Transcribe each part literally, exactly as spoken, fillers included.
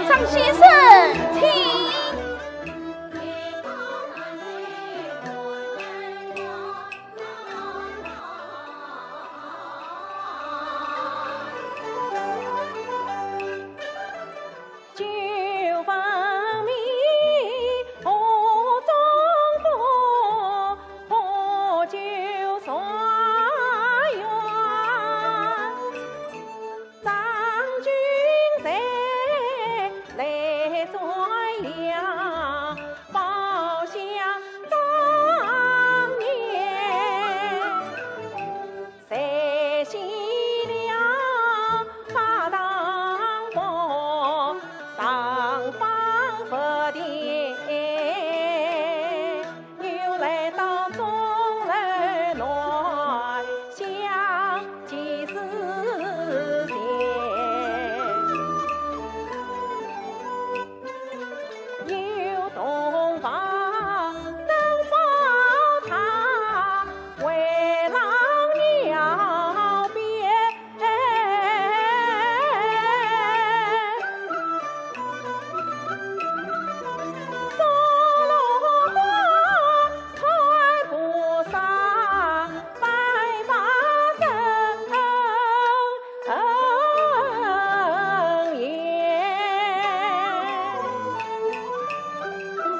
张先生，请。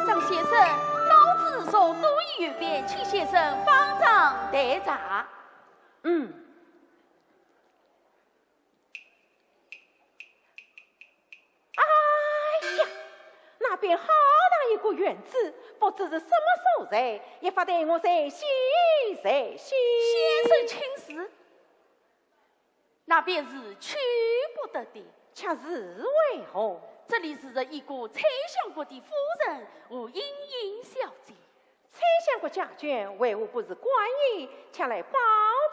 张先生，到此处都已有便，请先生方丈待茶。嗯。哎呀，那边好大一个院子，不知是什么所在，一发呆我在歇在歇。先生请住。 那便是去不得的。却是为何？这里住着已故崔相国的夫人和莺莺小姐。崔相国家眷为何不住官驿，却来宝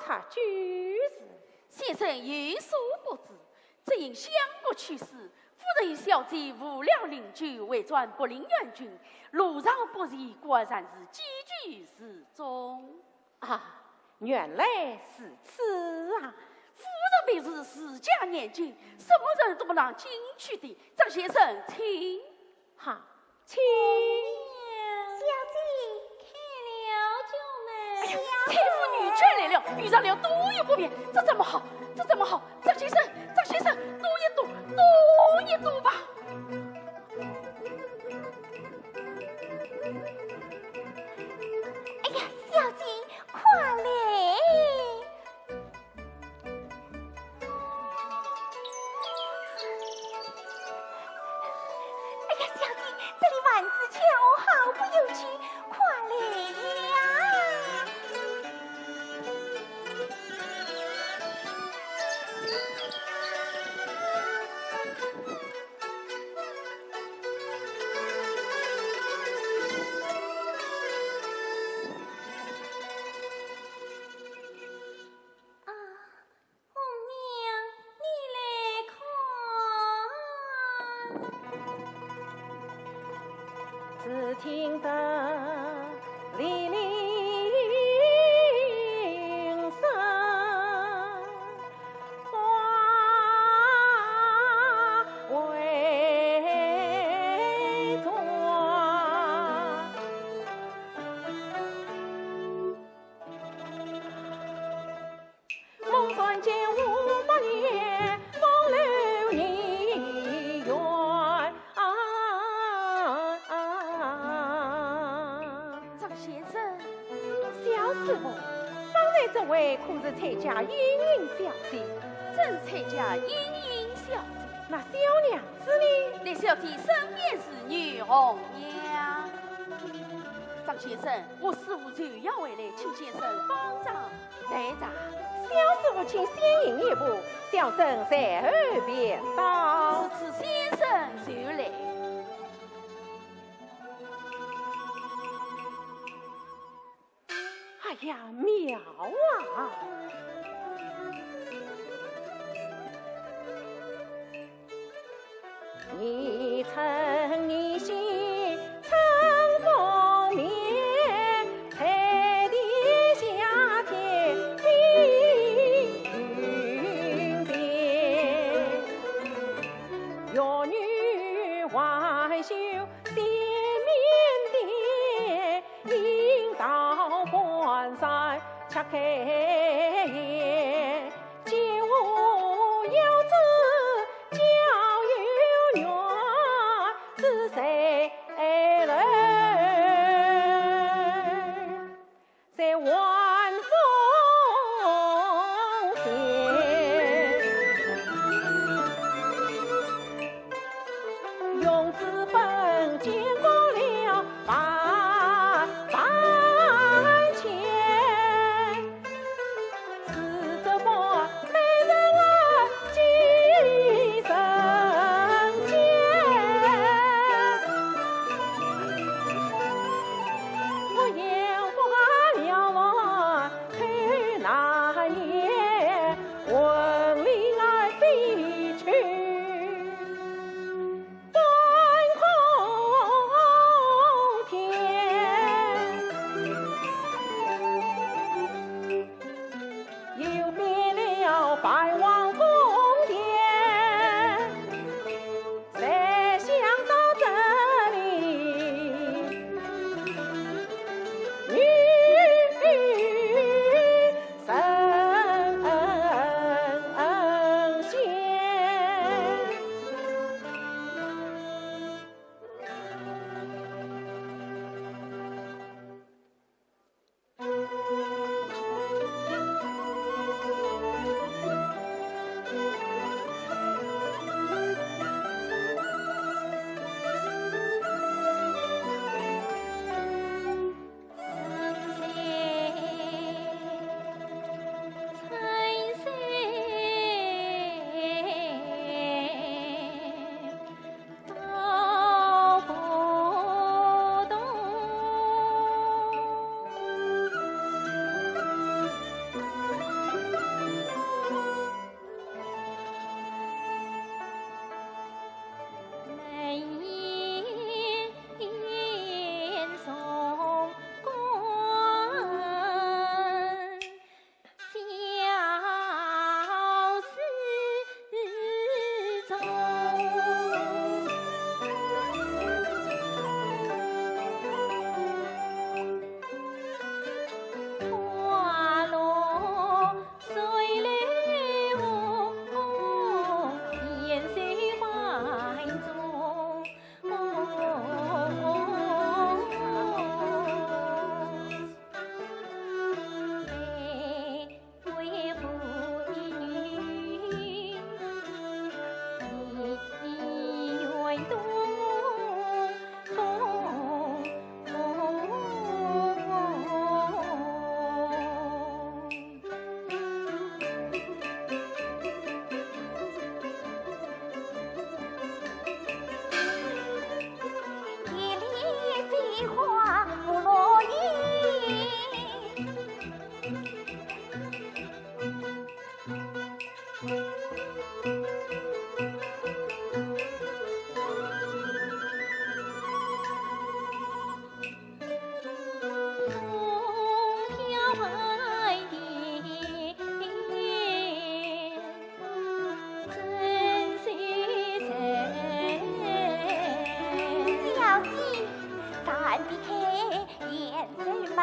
刹居住？先生有所不知，只因相国去世，夫人与小姐无聊邻居，回转博陵原郡，路上不时过站时寄居寺中。 啊，原来如此啊！夫人便是自家念经，什么人都不让进去的。张先生，请。好，请。小姐，开了角门。哎呀，崔府女眷来了，遇上了多有不便，这怎么好？这怎么好？张先生，张先生，躲一躲，躲一躲吧。 哎呀，小姐，快来！哎呀，小姐，这里万紫千红，好不有趣，快来呀！ 啊，红娘，你来看。 张先生。小师傅，方才这位可是崔家莺莺小姐？正是崔家莺莺小姐。那小娘子呢？那小姐身边是女红娘。张先生，我师傅就要回来，请先生方丈 来哉。小师傅请先行一步，小生随后便到。如此，先生就来。啊，哎呀，妙啊！ 小姐，暂避开。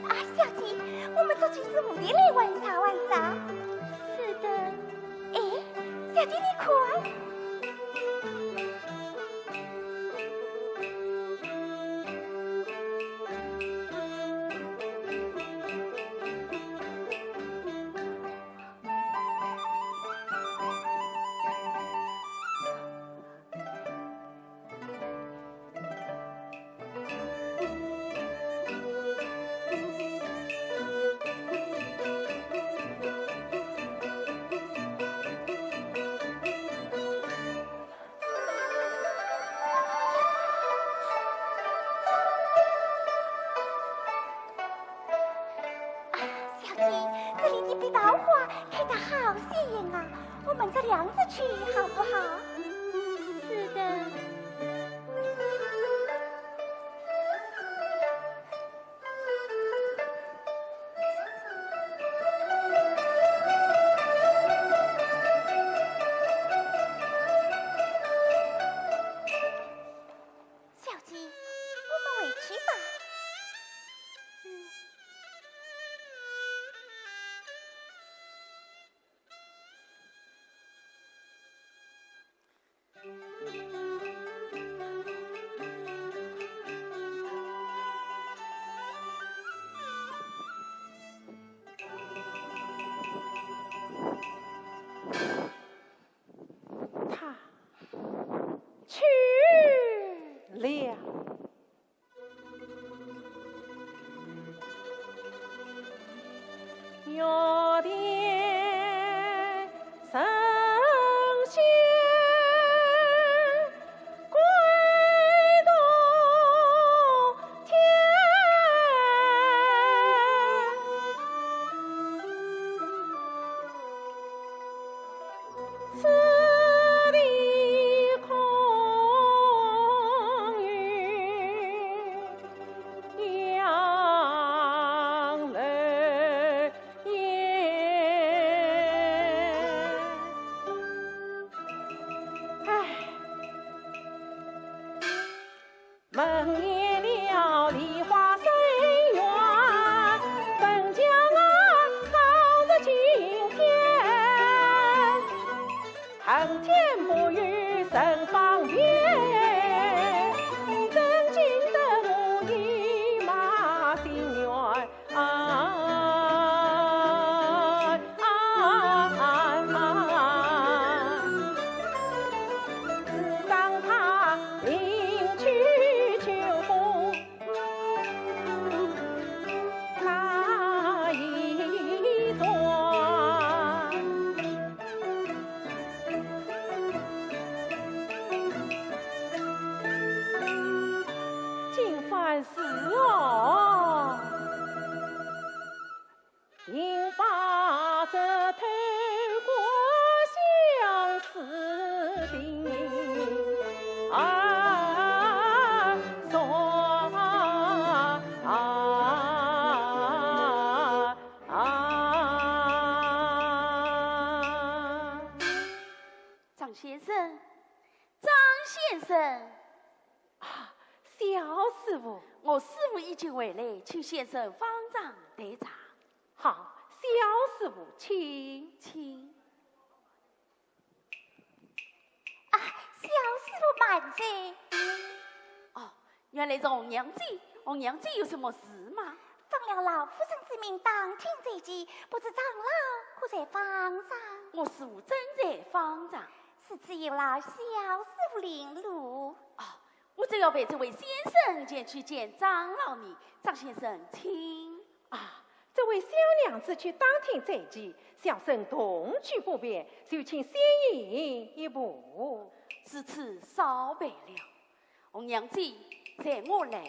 啊，小姐，我们这就是蝴蝶来玩耍玩耍。是的。哎，小姐，你看。看得好鲜艳啊，我们这两只去好不好？是的。小姐，我们回去吧。嗯。 他去了。 唉。 今番是哦。 张先生，张先生。啊，小师傅。我师傅已经回来，请先生方丈待茶。好，小师傅，请。请。 啊，小师傅慢走。哦，原来是红娘姐。红娘姐有什么事吗？奉了老夫人之命，打听斋期，不知长老可在方丈？我师傅正在方丈。如此有劳小师傅领路。哦，我正要陪这位先生前去见长老呢。张先生，请。 啊，这位小娘子去打听斋期，小生同去不便，就请先行一步。如此少陪了。红娘姐，随我来。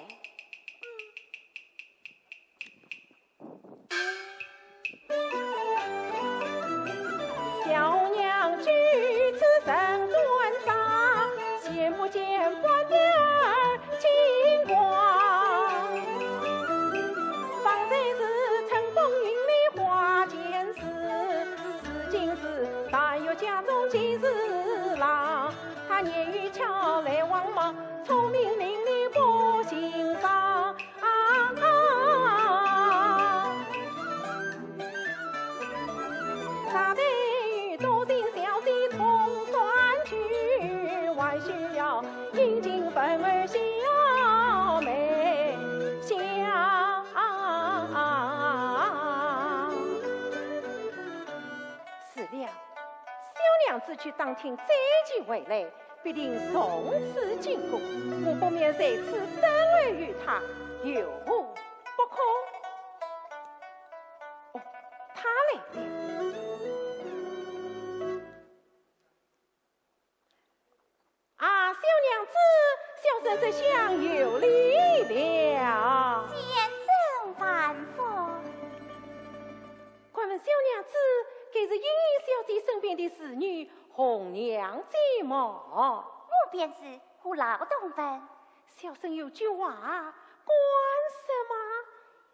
是了，小娘子去打听斋期回来，必定从此经过，我不免在此等候于她，有何不可？哦，她来了。 啊，小娘子，小生这厢有礼了。先生万福。敢问小娘子，边的侍女红娘姐么？我便是，何劳动问？小生有句话，敢说吗？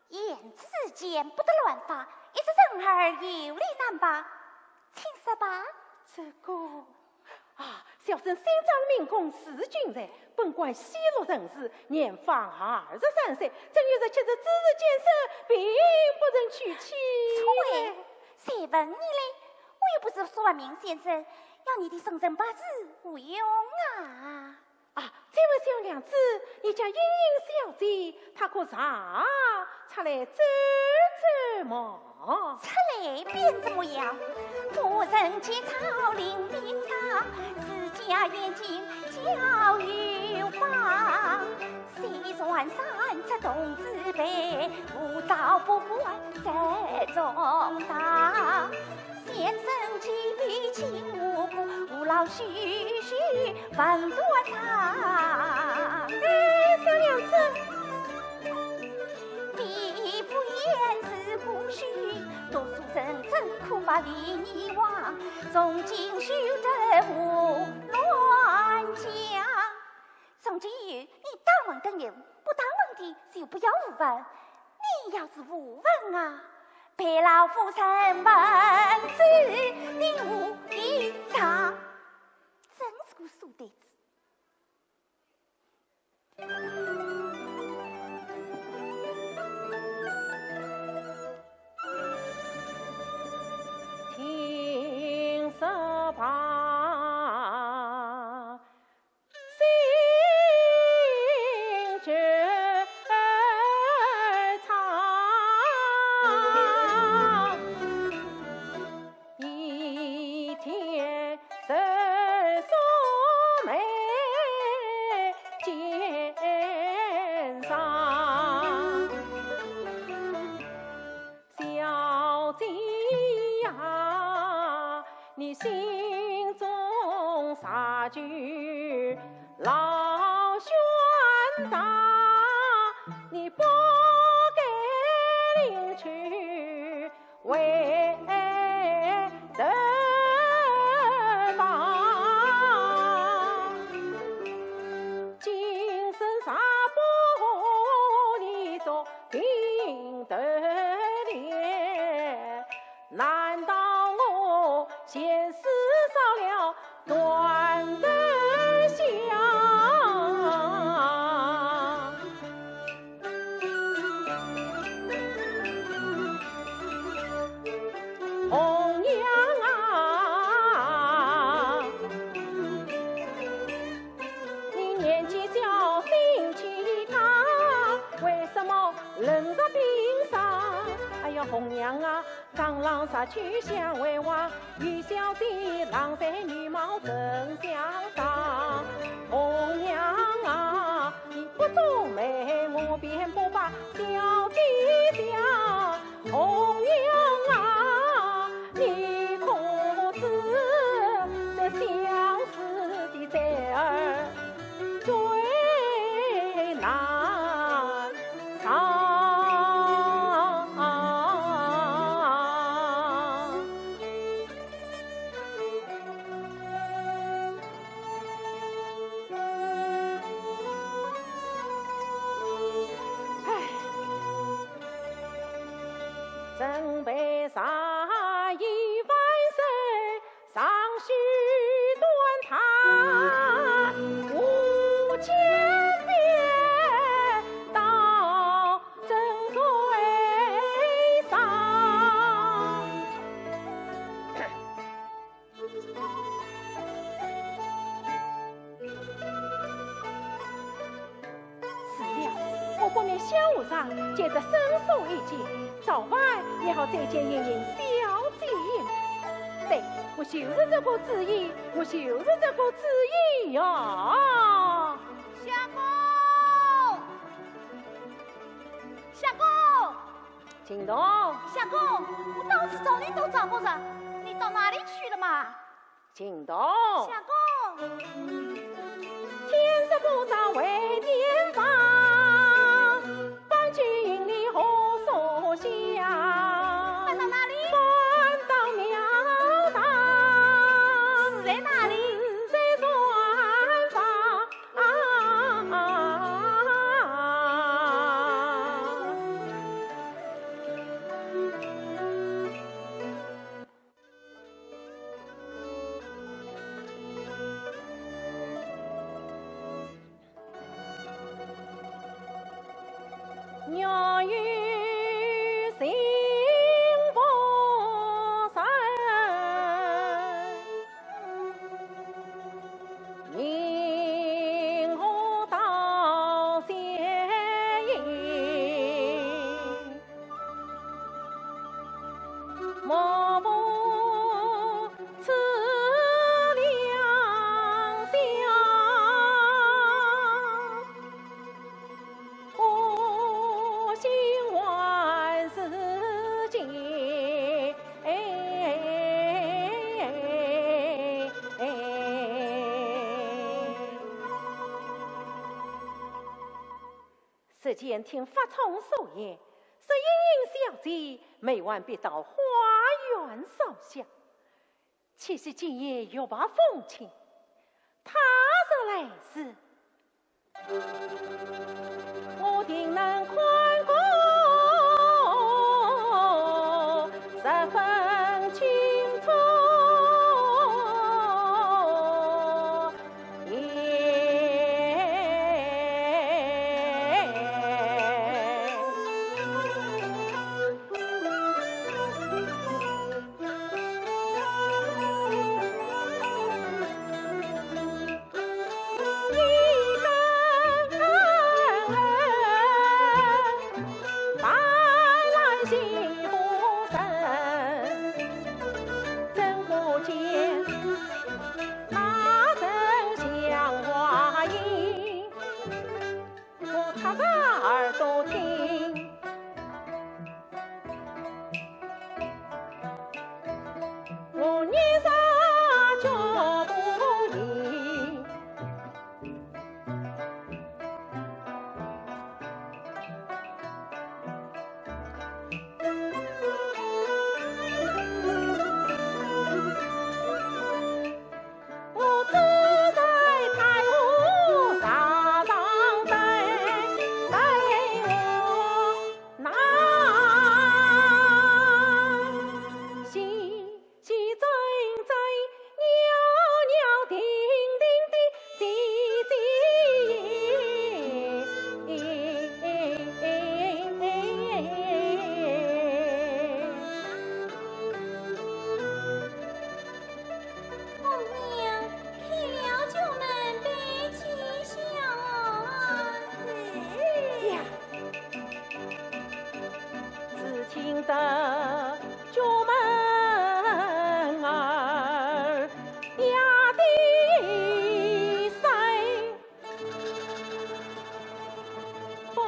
言之间，不得乱发，一则人耳，有理难白。请说吧。这个，啊，小生姓张名珙，字君瑞，本贯西洛人氏，年方二十三岁，正月十七日子时建生，并不曾娶妻。错哎，谁问你嘞？我又不是算命先生，要你的生辰八字无用啊。啊，这位小娘子，你家莺莺小姐，她可常出来走走么？出来便怎么样？夫人见草林冰上，自家眼睛叫有方。虽然三尺童子辈，无招不还在中堂。先生既非亲无故，何劳虚虚问断肠。哎，小娘子。非不言是故许，读书人怎可把礼仪忘？从今休得胡乱讲。从今以后，你当问得问，不当问的就不要胡问。你要是胡问啊，被老夫人问住的无地上。真是个书呆子。听说罢， 心绝唱，一天受伤眉间伤。 小姐呀，你心中啥句老玄大，你不该临去为得当。今生若不和你做 定得了，难道我前世烧了断头香？红娘啊， 你年纪小，心气大，为什么冷若冰霜？哎呀，红娘啊，当郎才去相会话，与小姐郎才女貌真相当。红娘啊，你不皱眉，我便不把小姐想。 红娘啊，你可知这相思的罪儿最难尝。唉。 真被杀意万岁，尚须断他无间别，刀正在上。 是了，我不免向和尚借这僧舍一间，早晚也好再见莺莺小姐。对，我就是这个主意，我就是这个主意呀。相公，相公，秦童。相公，我到处找你都找不着，你到哪里去了嘛？ 秦童。相公。天色不早回店房，搬去营里何所下？搬到哪里？搬到庙堂。日间听法聪所言，说莺莺小姐每晚必到花园烧香，岂是今夜又怕风清，她若来时，我定能看个十分清楚。 红娘，开了角门，备起香案。呀，自今得角门儿，压低声，风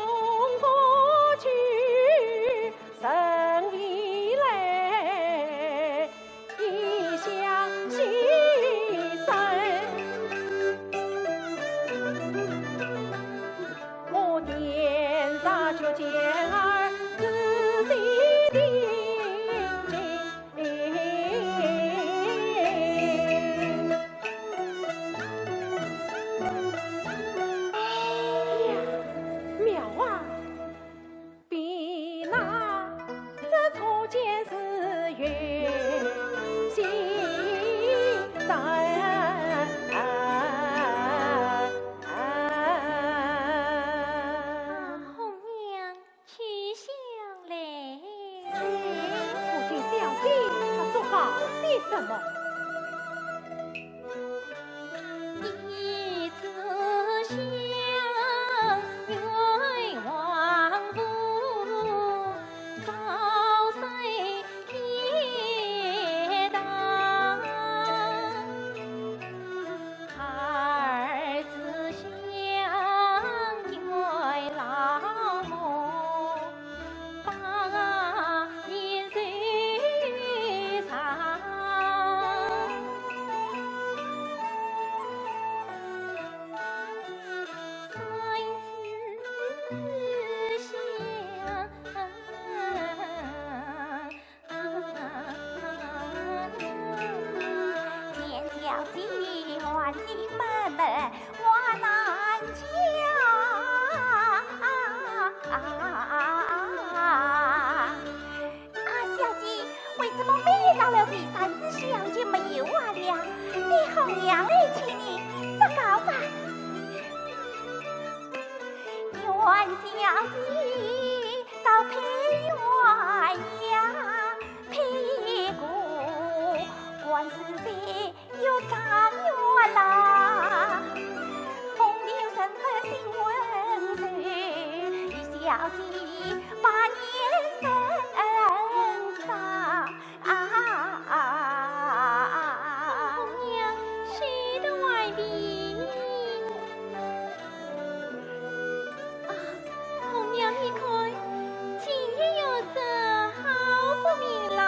过去，人已来，一向细声。我点着脚尖儿，仔细听听。 哎呀，妙啊！比那这初见时月心在。啊，红娘， 取香来。是。不知小姐她祝告些什么？一炷香愿王母早生天堂。 二炷香愿老母百年寿长。三炷香 见小姐，还请满门花篮香。啊，小姐，为什么每到了第三炷香就没有话了？待红娘来替你祝告吧。愿小姐 早配鸳鸯，配个官司谁又状元啦。风流人物心温柔，与小姐百年人伤。 啊，红娘，休得歪皮。啊，红娘，你看，今夜月色好不明朗。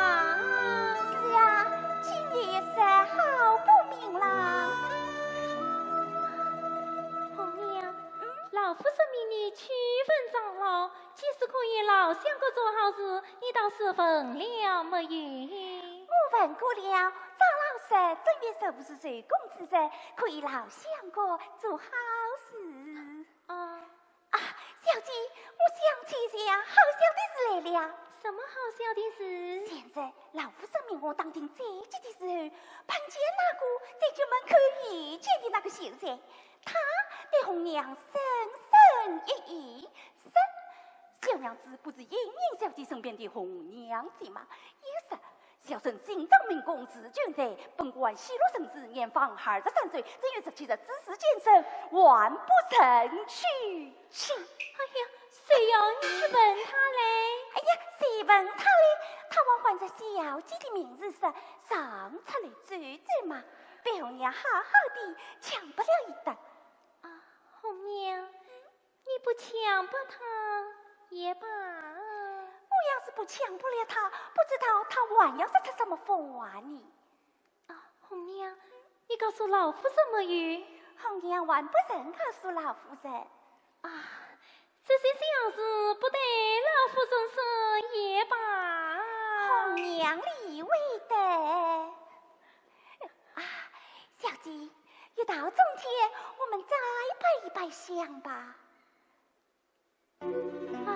是啊，今夜月色好事，你倒是问了没有？我问过了，张老师正月十五是寿供之日，可以劳相公做好事。啊。啊，小姐，我想起一件好笑的事来了。什么好笑的事？前日老夫人命我打听斋期的时候，碰见那个在角门口遇见的那个秀才，他对红娘深深一揖，说：“小娘子不知莺莺小姐身边的红娘姐吗？”又说：“小生姓张名珙，字君才，本贯西洛人氏，年方二十三岁，正月十七日子时建生，还不曾娶妻。”哎呀，谁要你去问他嘞？哎呀，谁问他嘞？他还唤着小姐的名字说，常出来走走嘛，被红娘好好的抢白了一顿。啊，红娘，你不抢白他也罢。我要是不抢白了他，不知道他还要说出什么疯话呢。啊，红娘，你告诉老夫人没有？红娘还不曾告诉老夫人。啊，这些小事不对老夫人说也罢。红娘理会的。啊，小姐，一到冬天，我们再拜一拜香吧。 唉，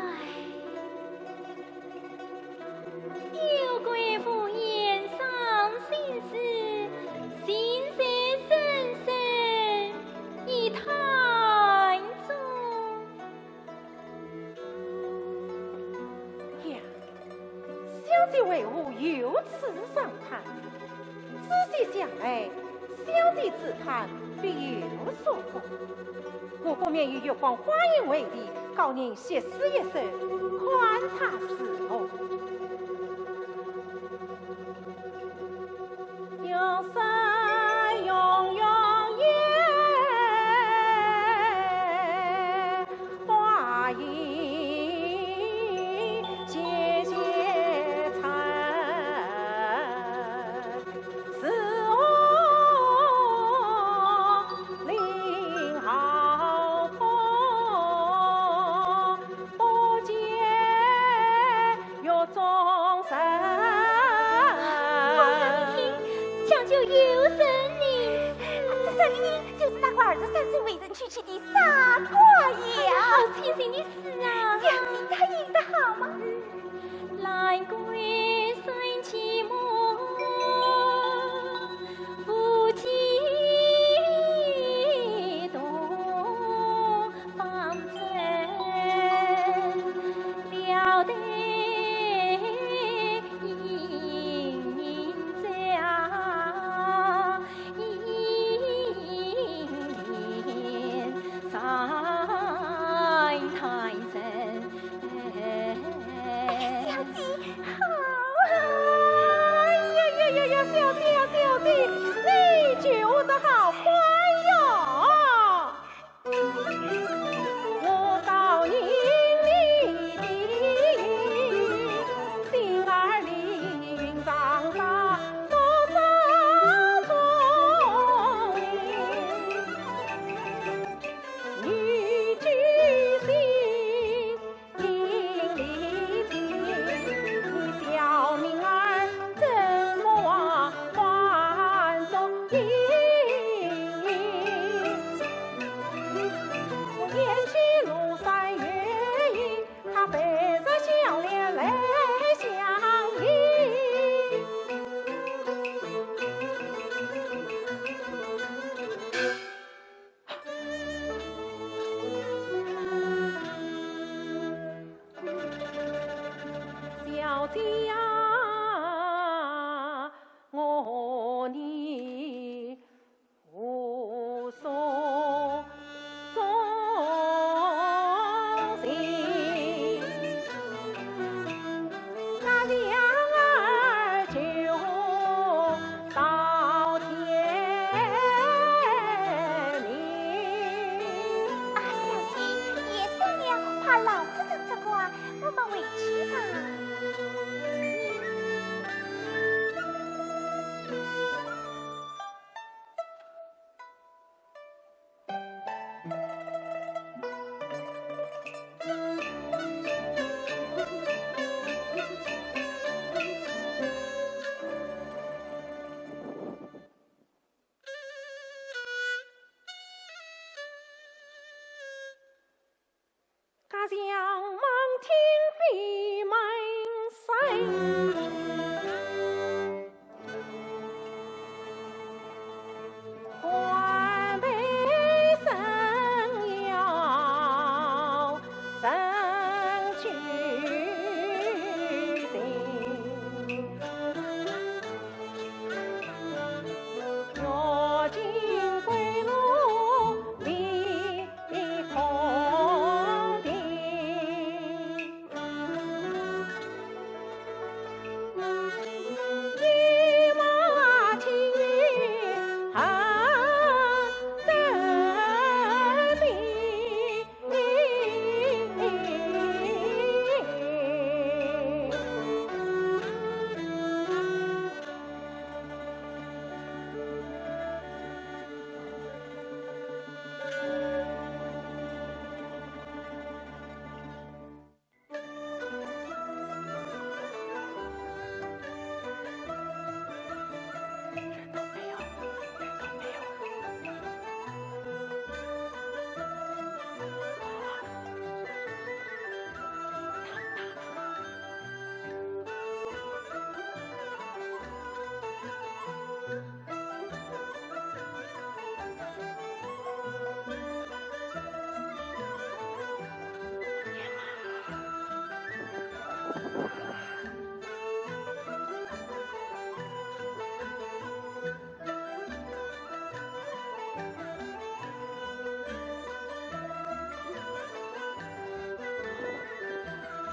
有贵无言伤心事，心事深深一叹中。呀，小姐为何又此伤叹？仔细想来，小姐之叹必有所供。 我不免以月光花影为题，高吟绝诗一首，看他是否。讲究有人呢。啊，这人呢，就是那个二十三岁未曾娶妻的傻瓜呀。哎呀，好伤心的事啊。想你答应的好吗？ 哎呀，小姐，好啊！哎呀呀呀呀，小姐呀，小姐，你救得好快哟！ 小姐呀，我呢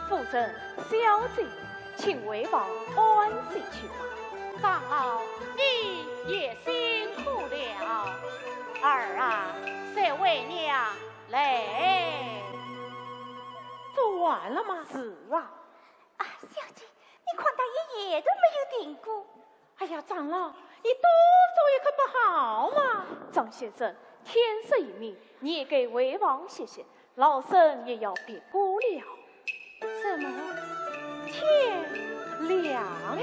夫人、小姐，请回房安歇去吧。长老，你也辛苦了。儿啊，随为娘来。做完了吗？是啊。啊，小姐，你看他一夜都没有停过。 哎呀，长老，你多做一刻不好吗？张先生，天色已明，你也该回房歇歇，老身也要别过了。怎么，天亮了？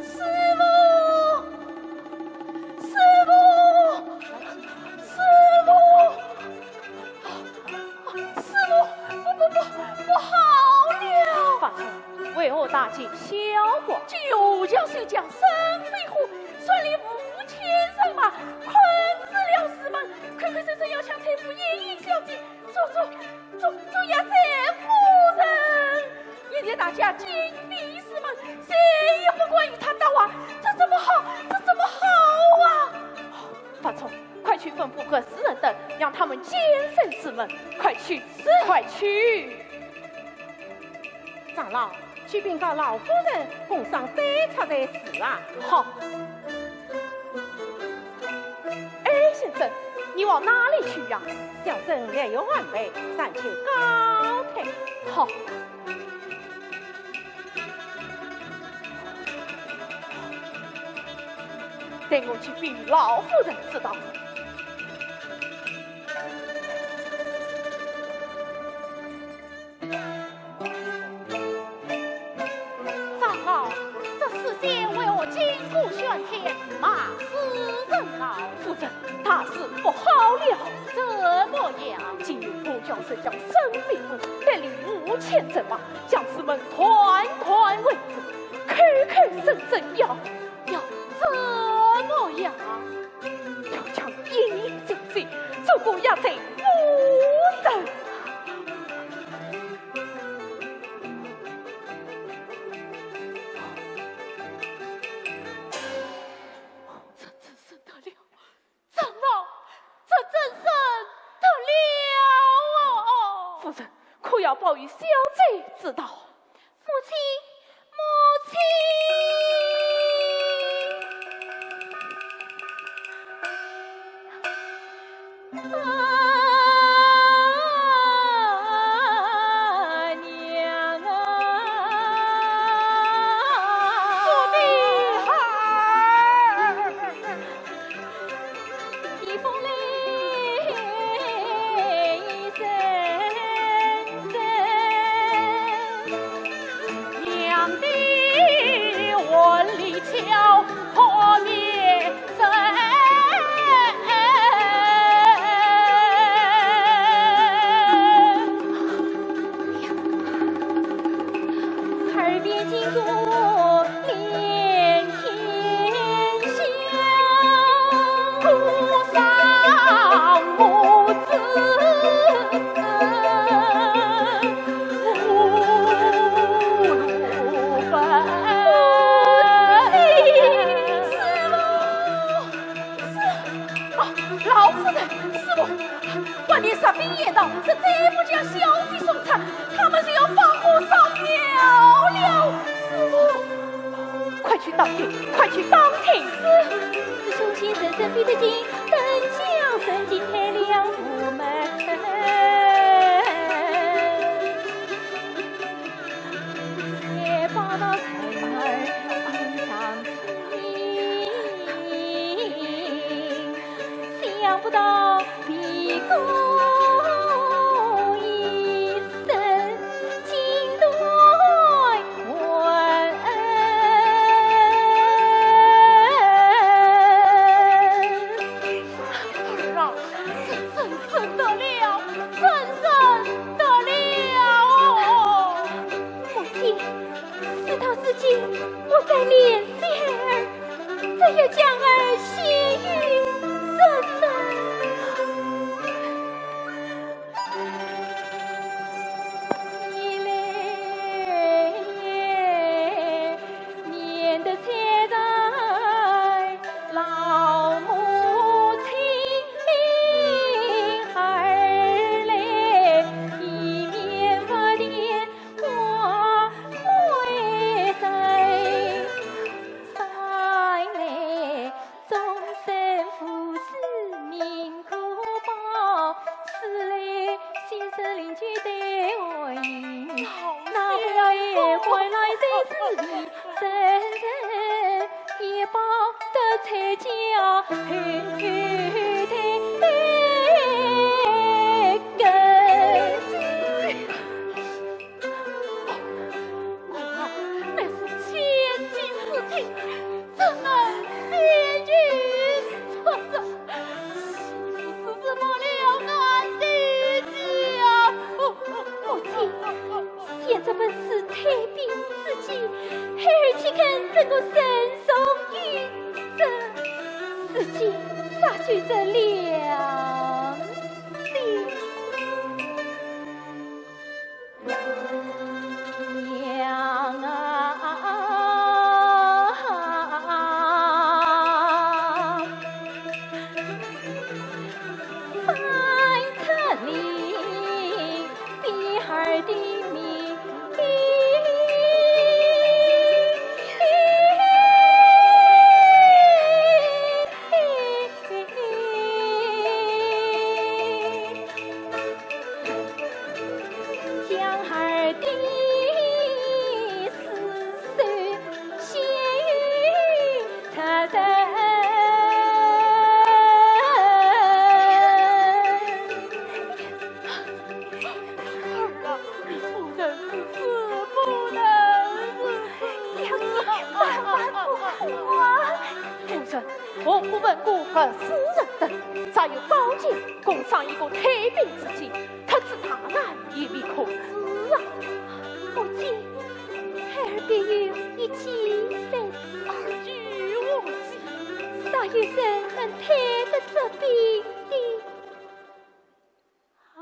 师傅，师傅，师傅，师傅，不，不，不，不好了！发春，为何大惊小怪？就将就将生飞火，山里五千人马困住了寺门，口口声声要抢崔府莺莺小姐，捉，捉，捉，捉压寨夫人。 现在大家紧闭寺门，谁也不敢与他搭话，这怎么好？这怎么好啊？发春，快去吩咐各寺人等，让他们坚守寺门，快去，快去！长老，去禀告老夫人，共商对策才是啊。好。哎，先生，你往哪里去呀？小生略有安排，暂且告退。好。 待我去禀老夫人知道。长老，这四仙为何金鼓喧天，骂世人啊？夫人， 大事不好了！怎么样？今日我叫人将沈飞虎带领五千人马，将寺门团团围住，口口声声要，要怎么样？要将莺莺小姐，做个压寨夫人。 长老，这怎生得了哦？夫人，可要报与小姐知道？母亲，母亲！啊，娘啊！我的孩儿！ 老夫人，师傅，外面士兵言道，是再不将小姐送出，他们就要放火烧庙了。师傅，快去打听，快去打听。是。儿啊，真是认得了，真认得了。母亲，事到如今，不再怜惜孩儿，只有将儿献与贼人。啊，乃是千金之体，怎能献与贼人？岂不是辱没了俺的家？母亲，现在本是退兵之期，孩儿岂肯怎个身首异处？如今啥救这良心？ 娘啊，三尺林，比二的命。 将儿的尸首献与贼人。儿啊，不能如此，不能如此。小姐，万万不可啊！夫人， 我不问过二夫人等，只有宝剑共上一个退兵之计，特此大难也未可知啊。母亲，孩儿必有一计。二有何计？若有人能退得这兵的， 儿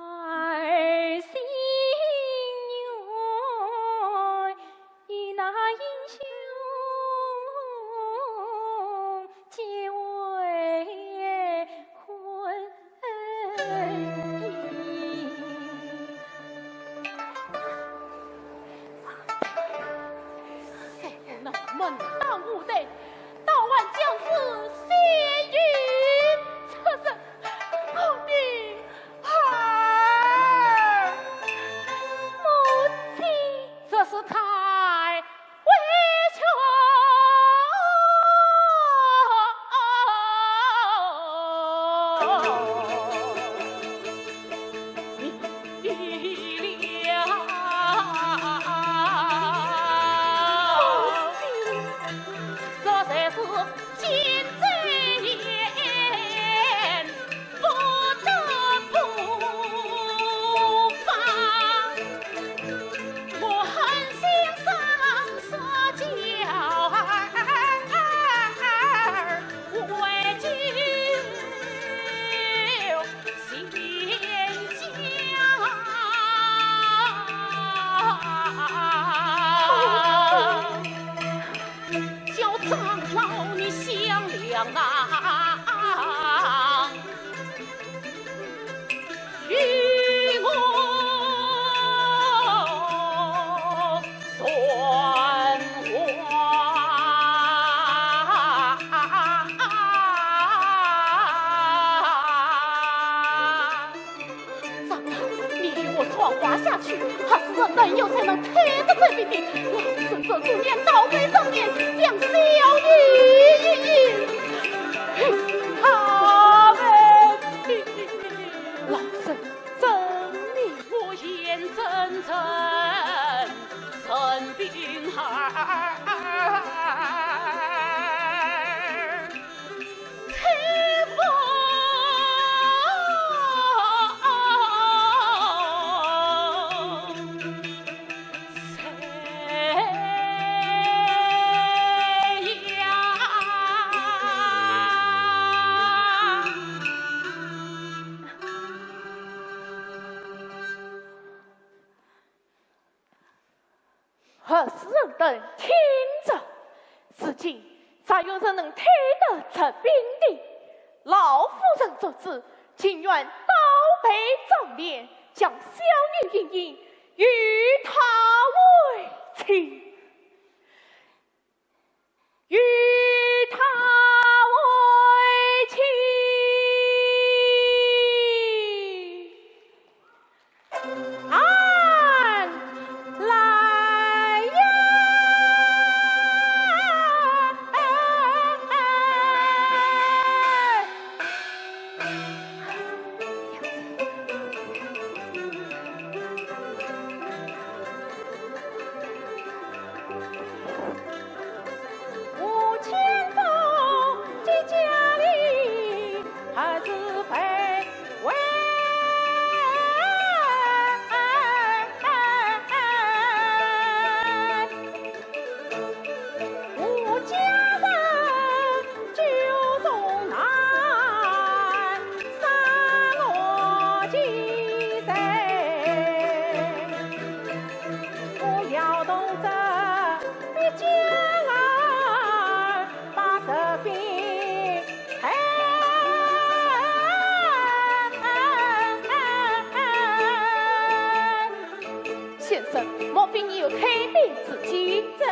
心愿与那英雄结为婚姻。谁能门当户对，倒还将此仙女出身？话下去，怕是人等有才能推得这笔的。老身做主念倒背张脸，将小女一一与他们去。老身遵命。我眼睁睁任冰儿吹风。何事人等听着，如今再有人能推得这兵的？老夫人做主，情愿倒背张脸，将小女莺莺与他为妻。与他为妻。俺来呀！先生，莫非你有退兵之计？正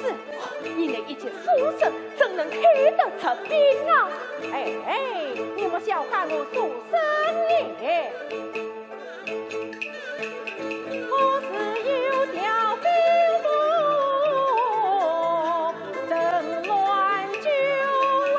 是。你那一介书生，怎能退得这兵啊？哎，哎，你莫小看我书生也。我是有条兵符，镇乱军威。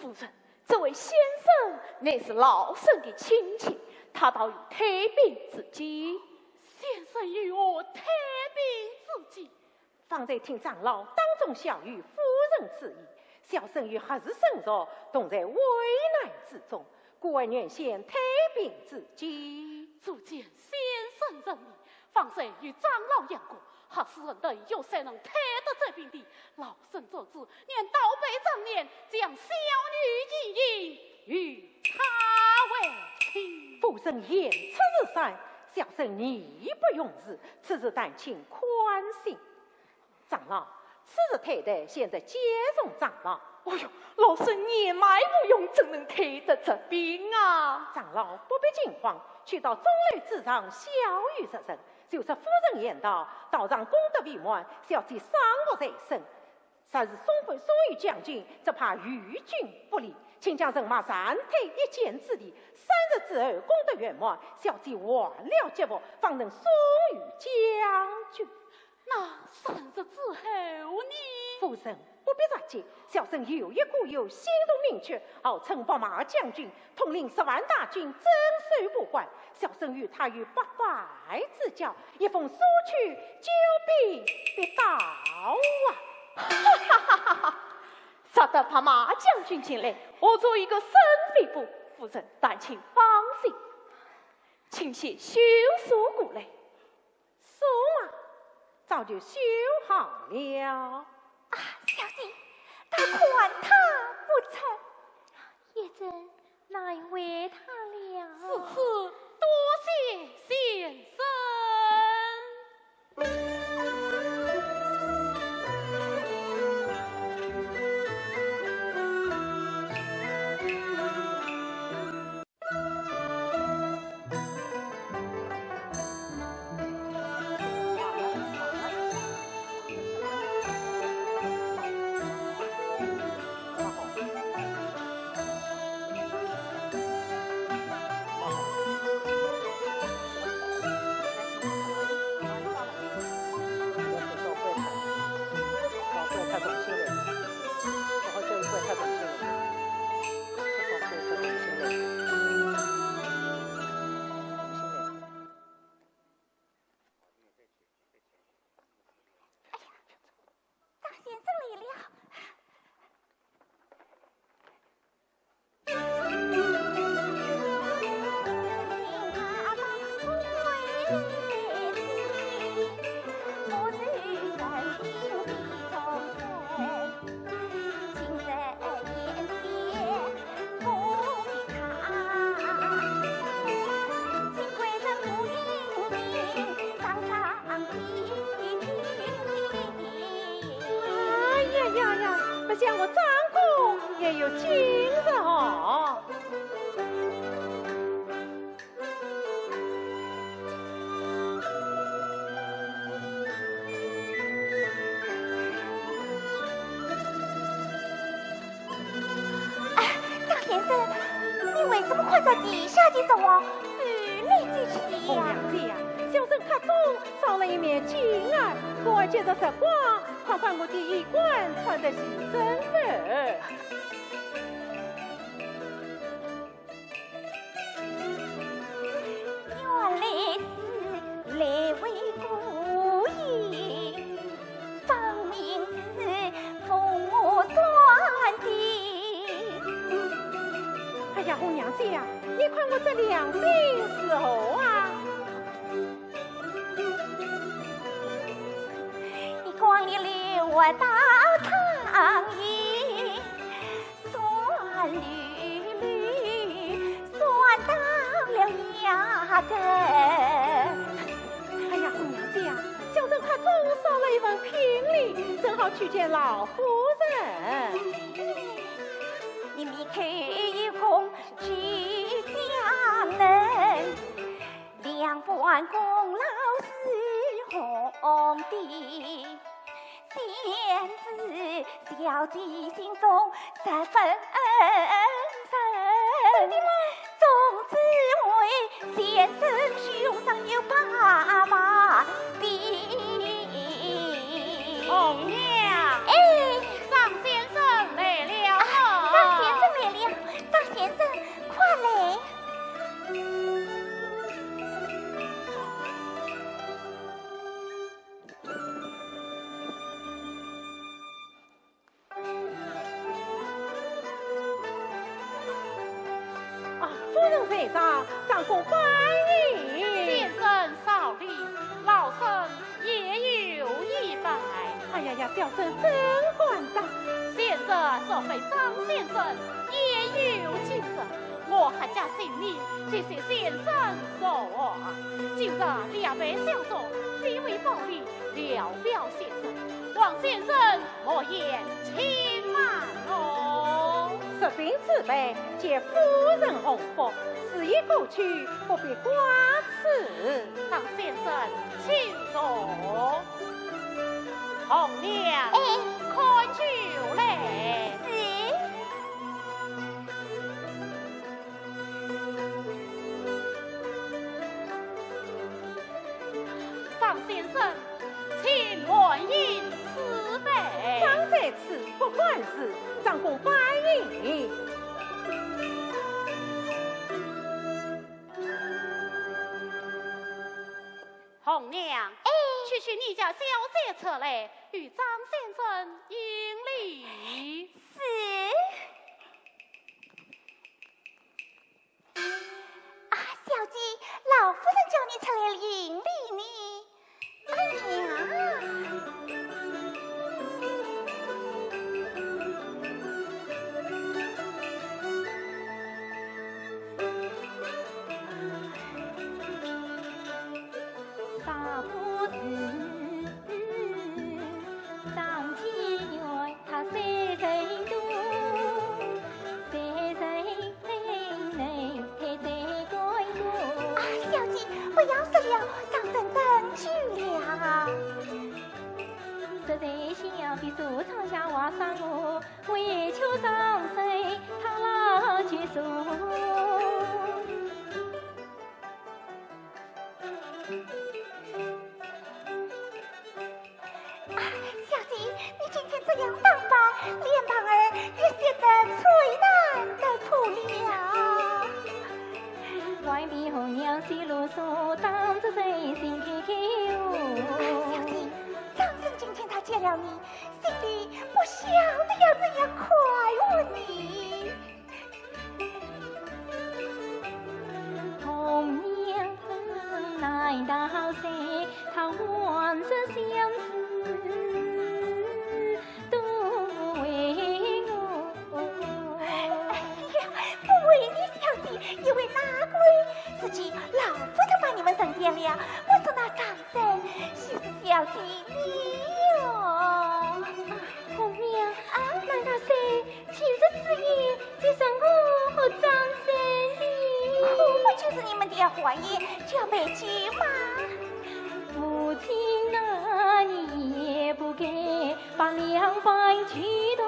夫人，这位先生乃是老身的亲戚，他倒有退兵之计。先生有何退兵之计？方才听长老当众晓谕夫人之意，小生与合氏生弱，同在危难之中，故而愿献退兵之计。足见先生仁义， 方才与长老言过，合氏人等有谁能退得这兵的？老身做主，愿倒背张脸，将小女莺莺与他为妻。夫人言出如山，小生义不容辞，此事但请宽心。长老， 此事退得，现在皆从长老。哎呦，老身年迈无用，怎能退得这兵啊？长老不必惊慌，去到钟楼之上，晓谕若人，就说夫人言道，道上功德未满，小姐伤服在身。若是送回送与将军，只怕于军不利，请将人马暂退一箭之地，三日之后功德圆满，小姐换了吉服，方能送与将军。 那三日之后呢？夫人不必着急，小生有一故友，性动名绝，号称白马将军，统领十万大军，镇守蒲关。小生与他有八拜之交，一封书去，救兵必到啊！哈哈哈哈哈！若得白马将军前来，我做一个生非不。夫人，但请放心，请先修书过来。 书啊，早就修好了。啊，小姐，倒看他不成，一阵难为他了。如此，多谢先生。我张公也有今日哦。哎，张先生，你为什么看着地下的人哦，走来走去的呀？红娘姐呀，小生客中少了一面镜儿，故而借着日光，看看我的衣冠穿得是怎么。 原来是来回顾影，分明是奉我算的。哎呀，红娘姐呀，你看我这两鬓如何啊？你光溜溜我到苍云， 酸溜溜，酸到了牙根。哎呀，红娘姐呀，小生客中少了一份聘礼，正好去见老夫人。你开口一空去将人，两半功劳是红的。 现在小姐心中十分认真，总只为先生胸上有八百兵。红娘。哎。张先生来了。啊，张先生来了，张先生，快来。 啊，夫人在上，张公拜揖。先生少礼，老身也有一拜。哎呀呀，小生怎敢当。先生若非张先生，也有今日。我阖家性命，皆系先生所护。今日两杯小酌，只为报礼，聊表心声。望先生 莫嫌轻慢哦。这瓶此杯，皆夫人洪福，事已过去，不必挂齿。张先生，请坐。红娘，哎。看酒来。是。 张先生，请满饮此杯。账在此，不管事，张公拜饮。红娘，哎。去取你家小姐出来，与张先生行礼。是。 啊，小姐，老夫人叫你出来行礼呢。哎呀！啊，小姐，不要说了，张生等久了。啊，小姐，你今天这样打扮，脸庞儿也显得璀璨得不了。啊，小姐，张生今天他见了你，心里不晓得要怎样快活呢。 哎呀，不为你小姐，也为那个人。如今老夫人把你们成全了，我说那张生就是小姐你哟。红娘，啊？难道是王爷，就要备酒吗？母亲啊，你也不该把两碗酒同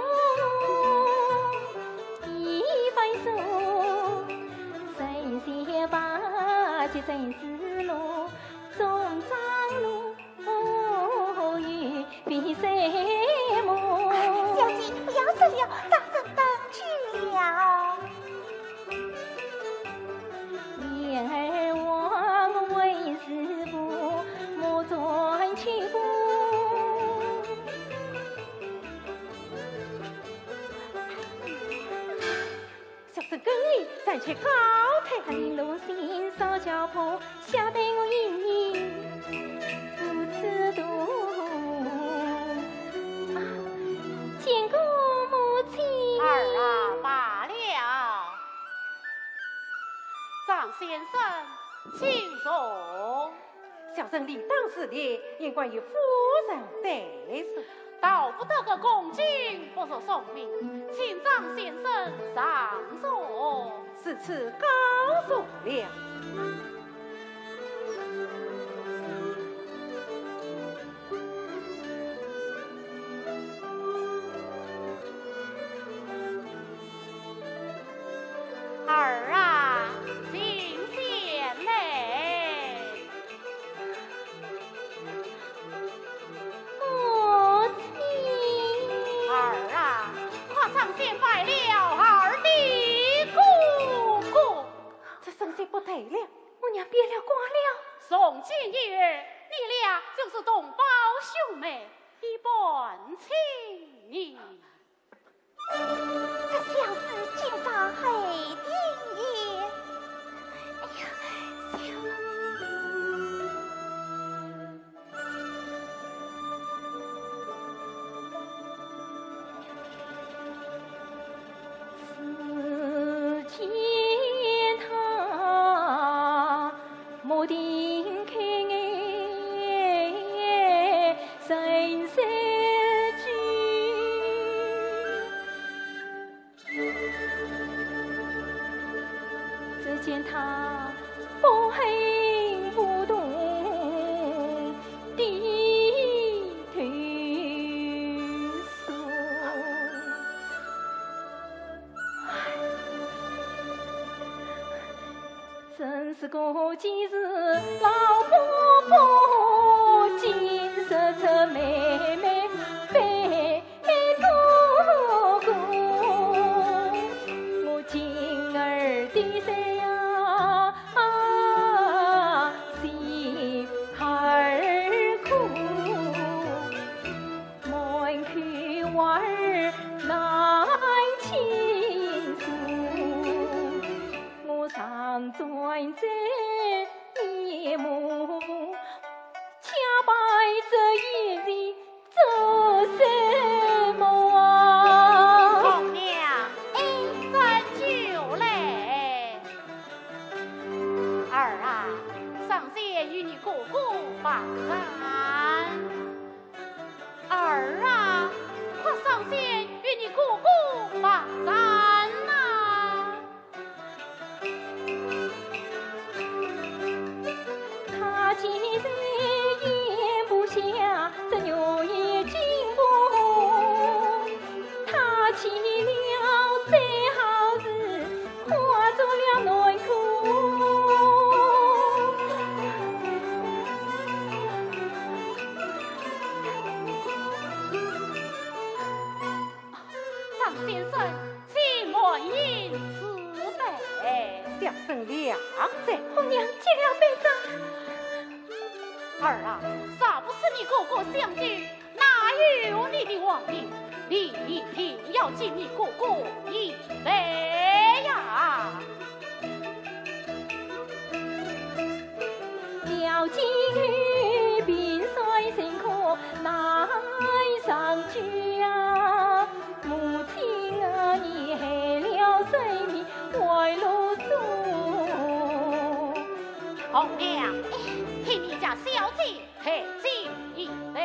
一番诉，神仙把酒真是路，中张路。 小姐，不要说了，让人等久了。小生跟你暂且告退。啊，见过母亲。儿啊，罢了。张先生，请坐。 小生理当侍立，应该与夫人对坐。道不得个恭敬不如从命，请张先生上座。如此告坐了。 儿啊，请先来。母亲。儿啊，快上前拜了儿的哥哥。这声势不对了，我娘变了卦了。从今以后，你俩就是同胞兄妹，一般情谊。 这小事竟发黑点也。哎呀，小……只见他 目定口哎，神色拘。只见他不哼不动，低头坐。 真是可见是老伯伯今日这妹妹背哥哥，我今儿的谁呀，心儿苦。 满口话儿难倾诉，我常转在眼目，假扮这一人做什么啊？红娘，哎，斟酒来。儿啊，上前与你哥哥把盏。 儿啊，快上前与你哥哥把盏呐。他见谁也不下这月夜惊风，他起了这好事， 化作了难过。张先生，请满饮此杯。小生两杯。红娘接了杯盏。儿啊，若不是你哥哥相救， 哪有你的王命？你一定要敬你哥哥一杯呀！红娘，请你家小姐 抬进一杯。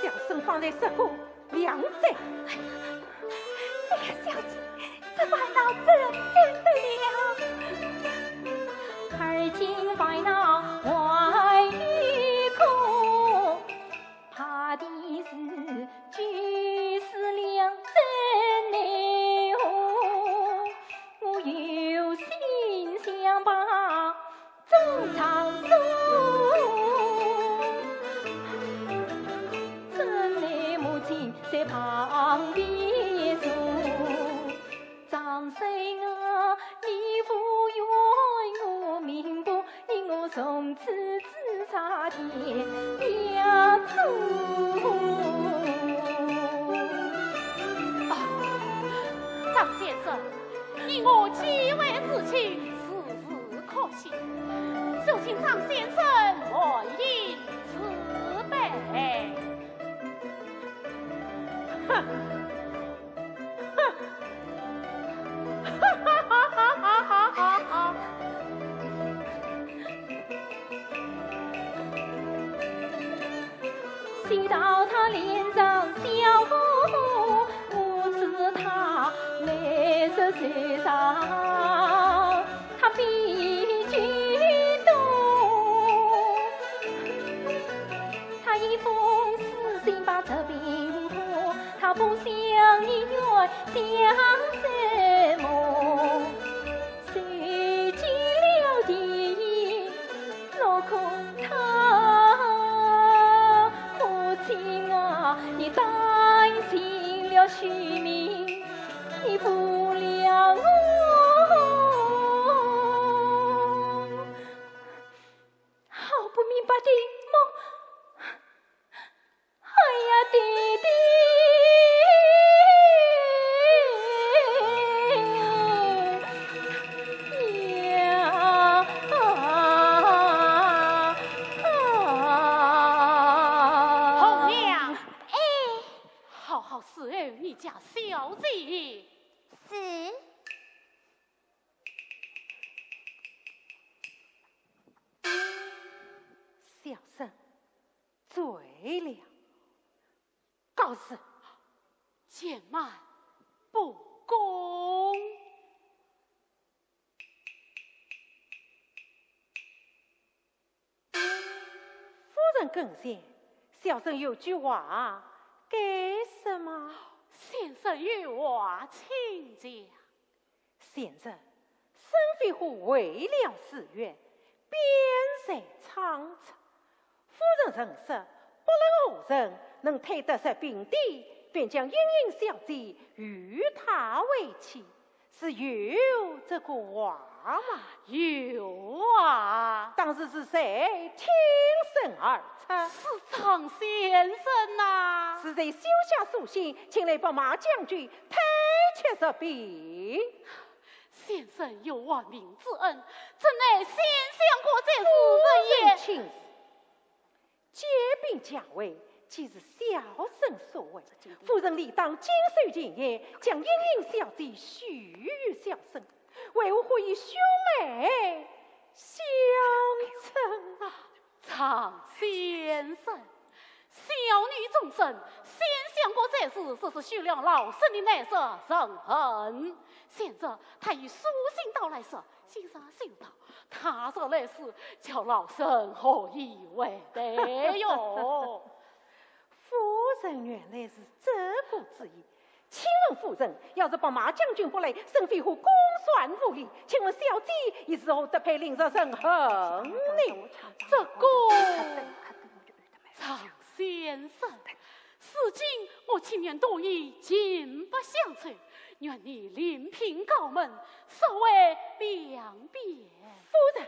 小生方才说过两杯。哎呀，小姐，这烦恼怎生得了？而今烦恼还有个，怕的是就是两真的我，我有心想把 中场所，真奈母亲在旁边坐。张生啊，你无怨我命薄，你我从此只差点也做。啊，张先生，你我既为至亲， 可惜，就请张先生满饮此杯。哼，哼，哈哈哈哈哈哈！ 谁道他脸上笑呵呵，不知他来日愁肠，他比酒多。他一封书信把这病破，他不想你怨想什么。 谁见了第一落空他？母亲啊，你担心了虚名，你负了我。好不明白的梦。 哎呀，爹爹呀！啊，啊，啊。红娘。哎。好好伺候你家小姐。是。小生 醉了。告辞。且慢，不恭。夫人跟前，小生有句话该说吗？先生有话请讲。 前日，沈飞虎回了寺院，便在唱词。夫人曾说，不论何人能退得这病的，便将莺莺小姐与他为妻，是有这个话吗？有啊。当时是谁挺身而出？是张先生呐。是谁修下书信，请来白马将军 退却这病。先生有亡命之恩，怎奈先相国这世人也。夫人请。借病加危，既是小生所为，夫人理当谨守前言，将莺莺小姐许与小生，为何可以兄妹相称啊？ 张先生，小女终身，先相国在世，只是许了老身的那则人恨。现在他以书信到来说，先生休道，他若来迟，叫老身何以为对哟？夫人原来是这个主意。 请问夫人，要是白马将军不来，沈飞虎公算无礼，请问小姐又如何得配令人人恨呢？这个，张先生，如今我青年多疑，进不相存，愿你另聘高门，稍为两便。夫人，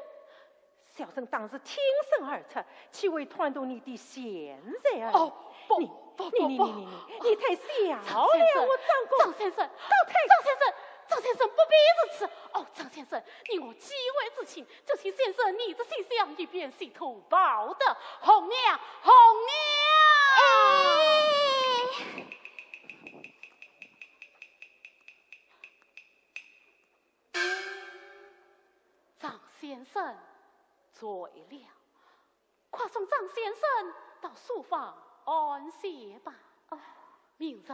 小生当时挺身而出，岂会贪图你的钱财而已。哦，不，你，不，不，你，你，不。你，你，你，你太小了，张先生，我张公。张先生，告退。张先生，张先生，不必如此。哦，张先生，你我既为至亲，就请先生你的西厢一边洗脱袍的。红娘，红娘。哎。 张先生醉了，快送张先生到书房安歇吧。哦。明日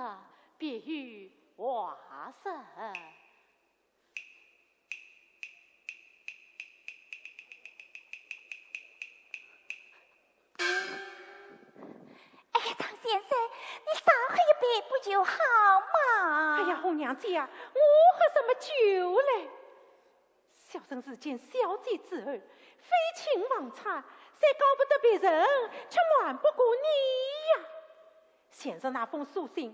别有话说。不就好嘛？哎呀，红娘姐啊，我喝什么酒嘞？小生自见小姐之后，废寝忘餐，虽告不得别人，却瞒不过你呀。先生那封书信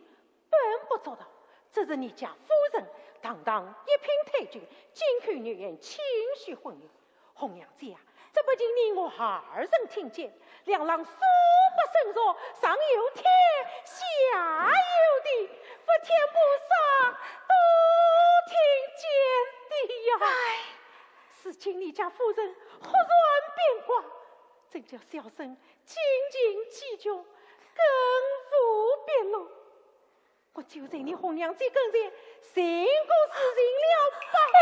本不足道，只是你家夫人堂堂一品太君，金口玉言，轻许婚姻。 红娘姐啊，这不仅你我二人听见，两廊数百僧俗，上有天，下有地，佛天菩萨都听见的呀。哎。如今你家夫人忽然变卦，真叫小生心情激动，更无别路。 我就在你红娘姐跟前寻个事情了吧。哎，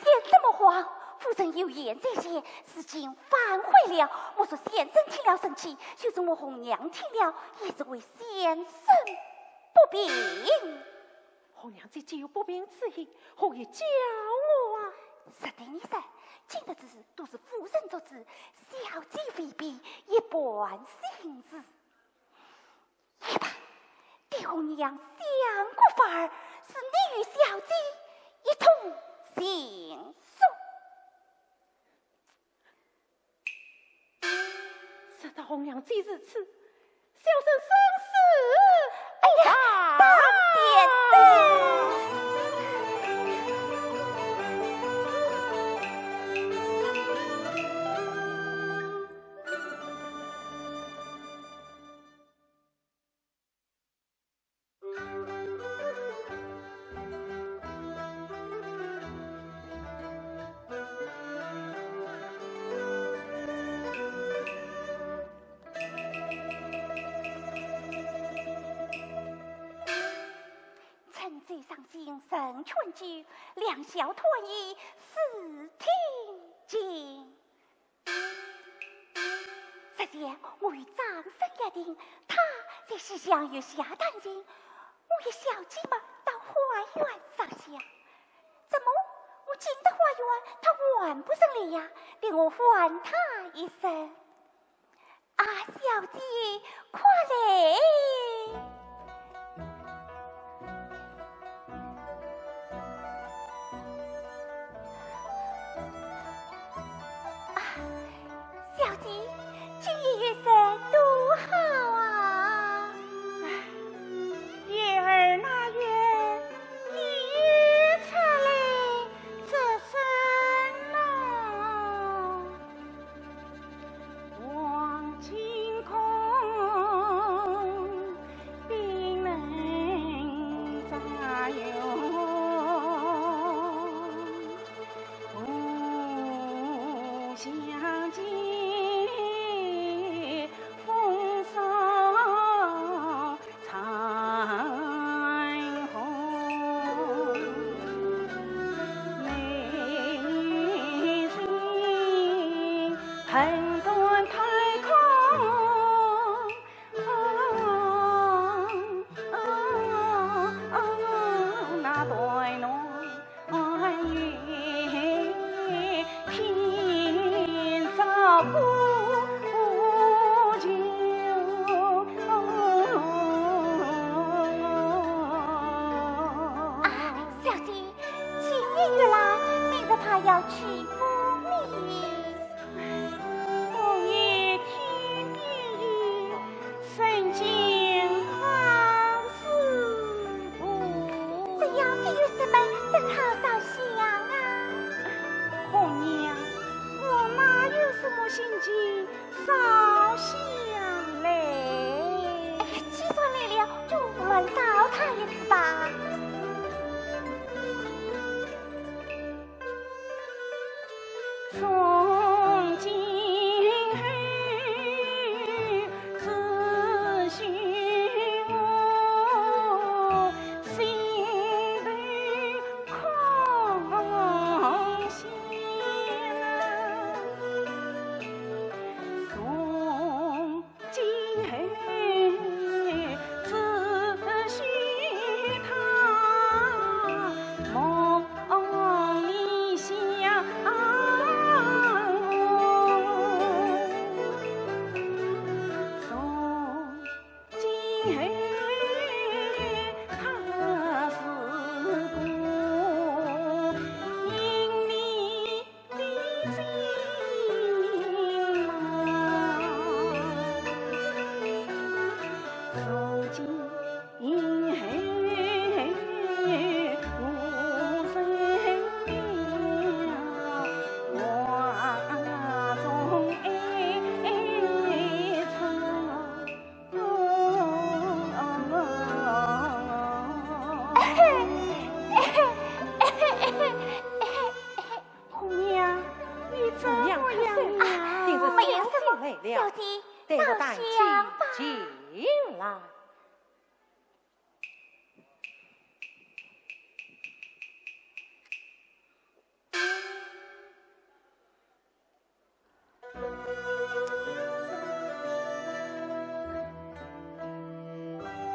先生莫慌，夫人有言在先，如今反悔了。莫说先生听了生气，就是我红娘听了，也是为先生不平。红娘姐既有不平之意，何以教我啊？实对你说，今日之事都是夫人作主，小姐未必一般心思。 一旁，对红娘相顾法儿，是你与小姐一同行书。说到红娘姐如此，小生生死哎呀，大先生！ 春酒赏心人劝酒，良宵团圆事听尽。 实在我与张生约定，他在西厢月下弹琴，我与小姐嘛到花园烧香。怎么我进得花园，他还不曾来呀？待我唤他一声。啊，小姐，快来！ 啊，小姐，今夜月色多好啊！唉，月儿那月，你又出来做甚呢？ 望星空，冰冷杂云，故乡近，风霜 残红。美人恨断太空。那断难 啊，小姐，今夜月来，明日怕要欺负你。红娘，你怎么样了？没有什么，小姐，带我带进来。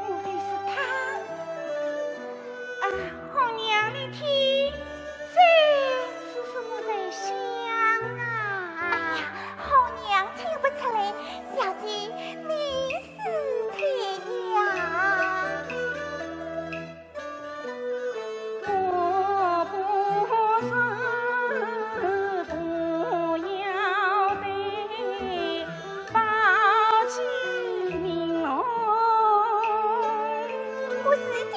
莫非是他？啊，红娘，你听，这是什么在响啊？哎呀，红娘听不出来，小姐，你是谁呀？ 不是的。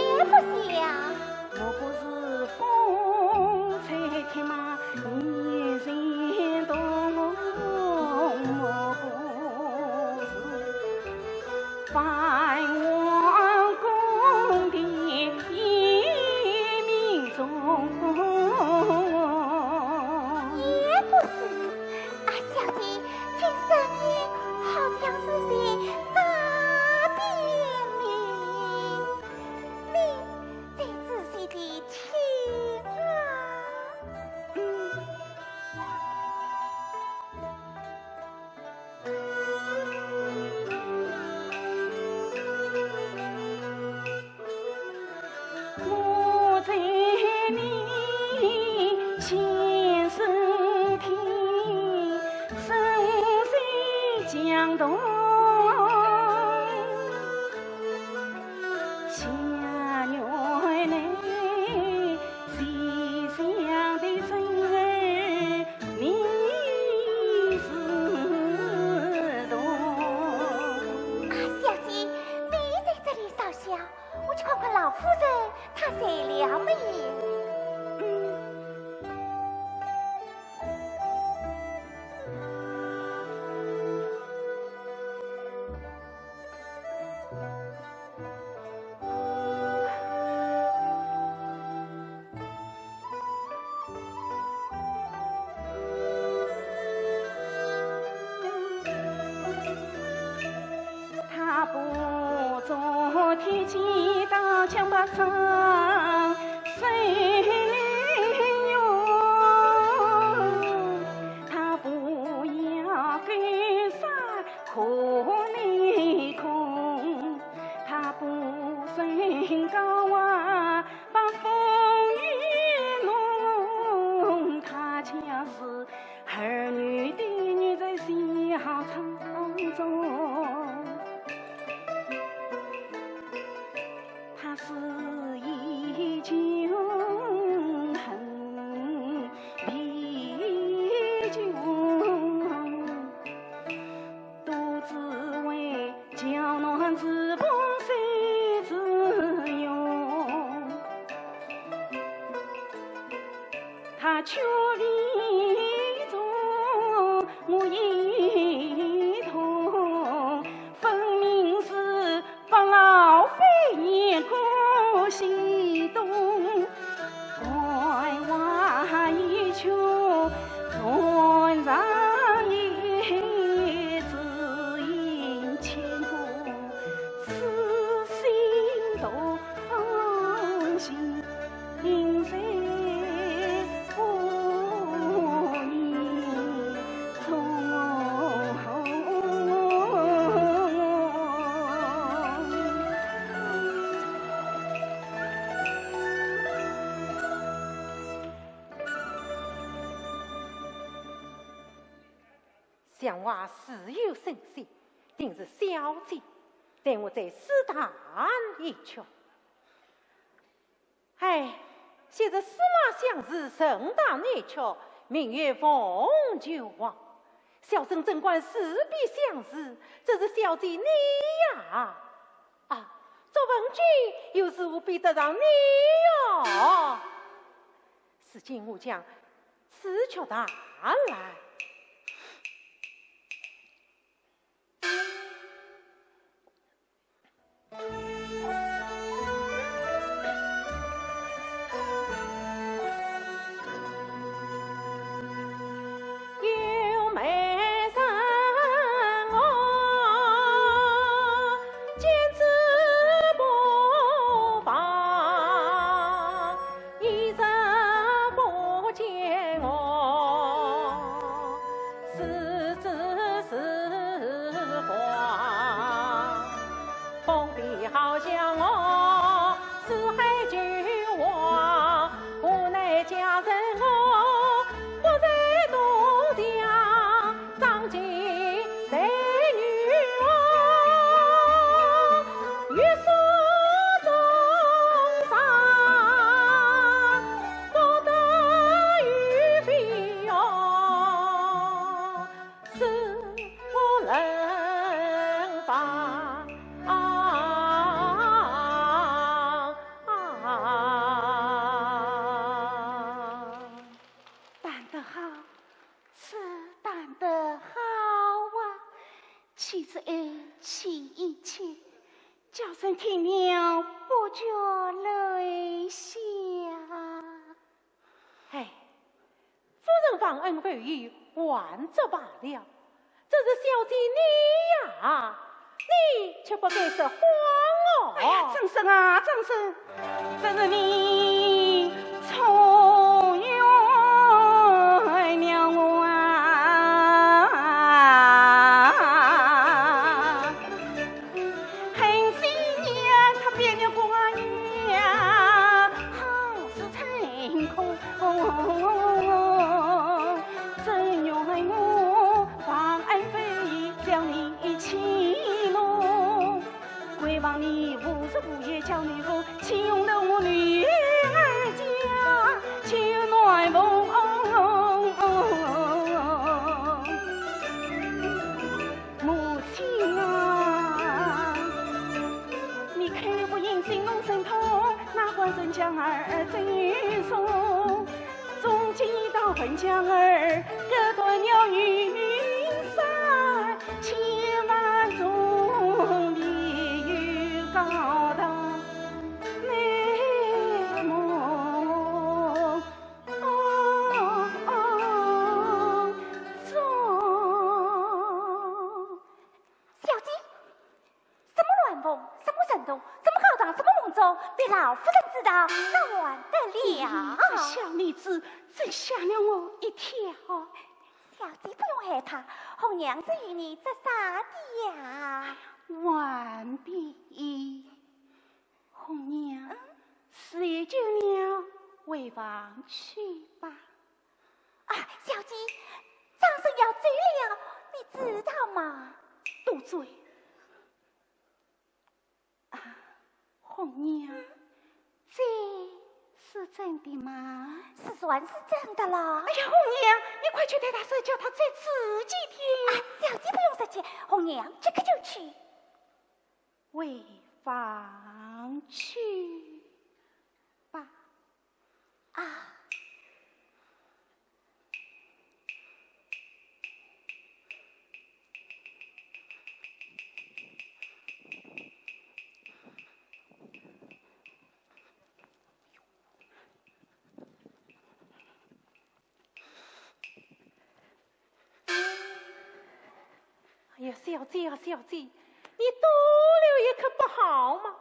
也不像。也不是。啊，小姐，听声音好像是在那边呢。 你再仔细地听啊。 啊，小姐，你在这里烧香，我去看看老夫人，她睡了没有？嗯。 踏破铁鞋到江北上，谁用？踏破野狗山可най空，踏破山高啊，把风雨弄。她家是 儿女的女在西行当中，她是以穷恨比穷，都只为 娇嫩之风谁自用？她却理中我一痛，分明是把老夫人过西东。 关外一曲断肠音，只因牵挂想话自有神仙，定是小姐，待我再试探一曲。哎，昔日司马相如，神弹一曲，名曰《凤求凰》。小生怎敢自比相如，这是小姐你呀！啊，卓文君又如何比得上你哟？如今我将此曲弹来。 弹得好，是弹得好啊！岂止哀，岂止气，叫人听了不觉泪下。哎，夫人忘恩负义，还则罢了， 这是小姐你呀，你却不该说谎哦。哎呀，张生啊，张生，这是你错怨了我啊！ 恨死你啊，他别人过啊你啊，好似成空。真怨恨我忘恩负义，将你欺騙。亏望你无日无夜叫你我，岂容得我女儿家求暖风。 母亲啊，你口不应，心中生痛，哪管人家儿怎样说？从今到分家儿，割断了云山，千万重地又高堂美梦。 哦，哦，中。小姐，什么暖风，什么神童，什么高堂，什么梦中，被老夫人知道，那完得了。这小妮子真吓了我一跳。小姐不用害怕，红娘是与你作耍的呀。完毕。 红娘，嗯？时已久了，回房去吧。啊，小姐，张生要走了，你知道吗？多嘴。啊，红娘，嗯？这是真的吗？是，算是真的了。哎呀，红娘，你快去对他说，叫他再迟几天。啊，小姐不用着急，红娘即刻就去。 回房去吧。啊。哎呀，小姐啊，小姐，你多留一刻不好吗？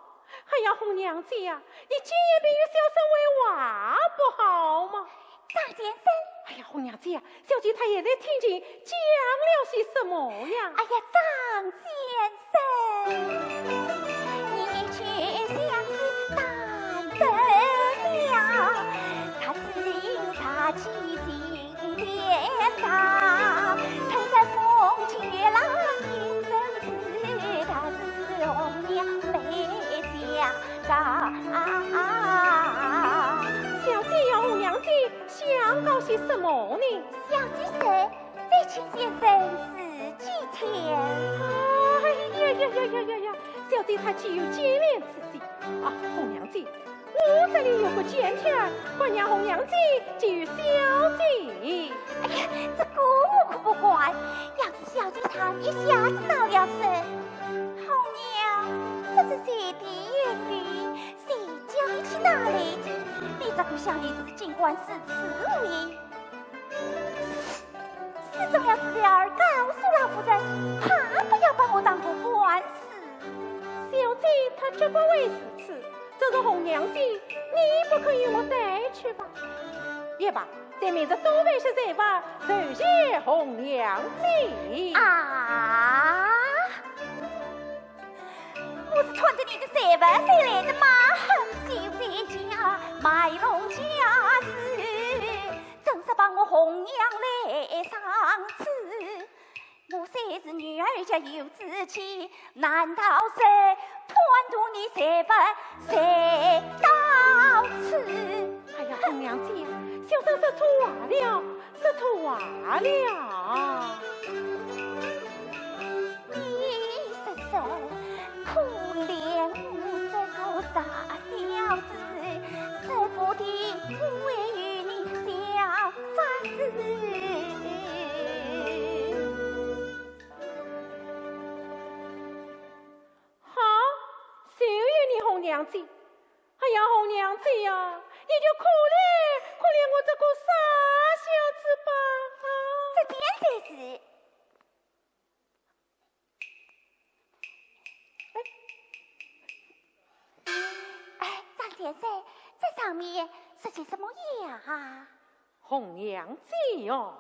哎呀，红娘姐啊，你今夜便与小生回话不好吗？张先生。哎呀，红娘姐啊，小姐她也在听见讲了些什么呀？哎呀，张先生，你就这样子淡淡了，他只因他记性 天大，趁着风岂有见面之喜？啊，红娘姐，我这里有个简帖儿，关让红娘姐寄与小姐。哎呀，这个我可不管，要是小姐她一下子恼了事。红娘，这是谁的言语？谁叫你去拿来的？你这个小女子竟敢如此无礼！ 是怎么样子的儿告诉老夫人，她不要把我当作官司。小姐她绝不会如此，只是红娘姐，你不肯与我带去吧？也罢，这明日多备些茶饭，酬谢红娘姐。啊！我是穿着你的茶饭才来的吗？哼，只有在家卖弄家事， 真是把我红娘来伤子。我虽是女儿家有志气，难道是贪图你财物才到此？哎呀，红娘姐，小生说错话了，说错话了。你说说，可怜我这个傻小子，舍不得我为与你小 法子。好，就依你红娘姐。哎呀，红娘姐呀，你就可怜可怜我这个傻小子吧。这便就是。 哎，张先生，这上面是些什么呀？红娘姐哟。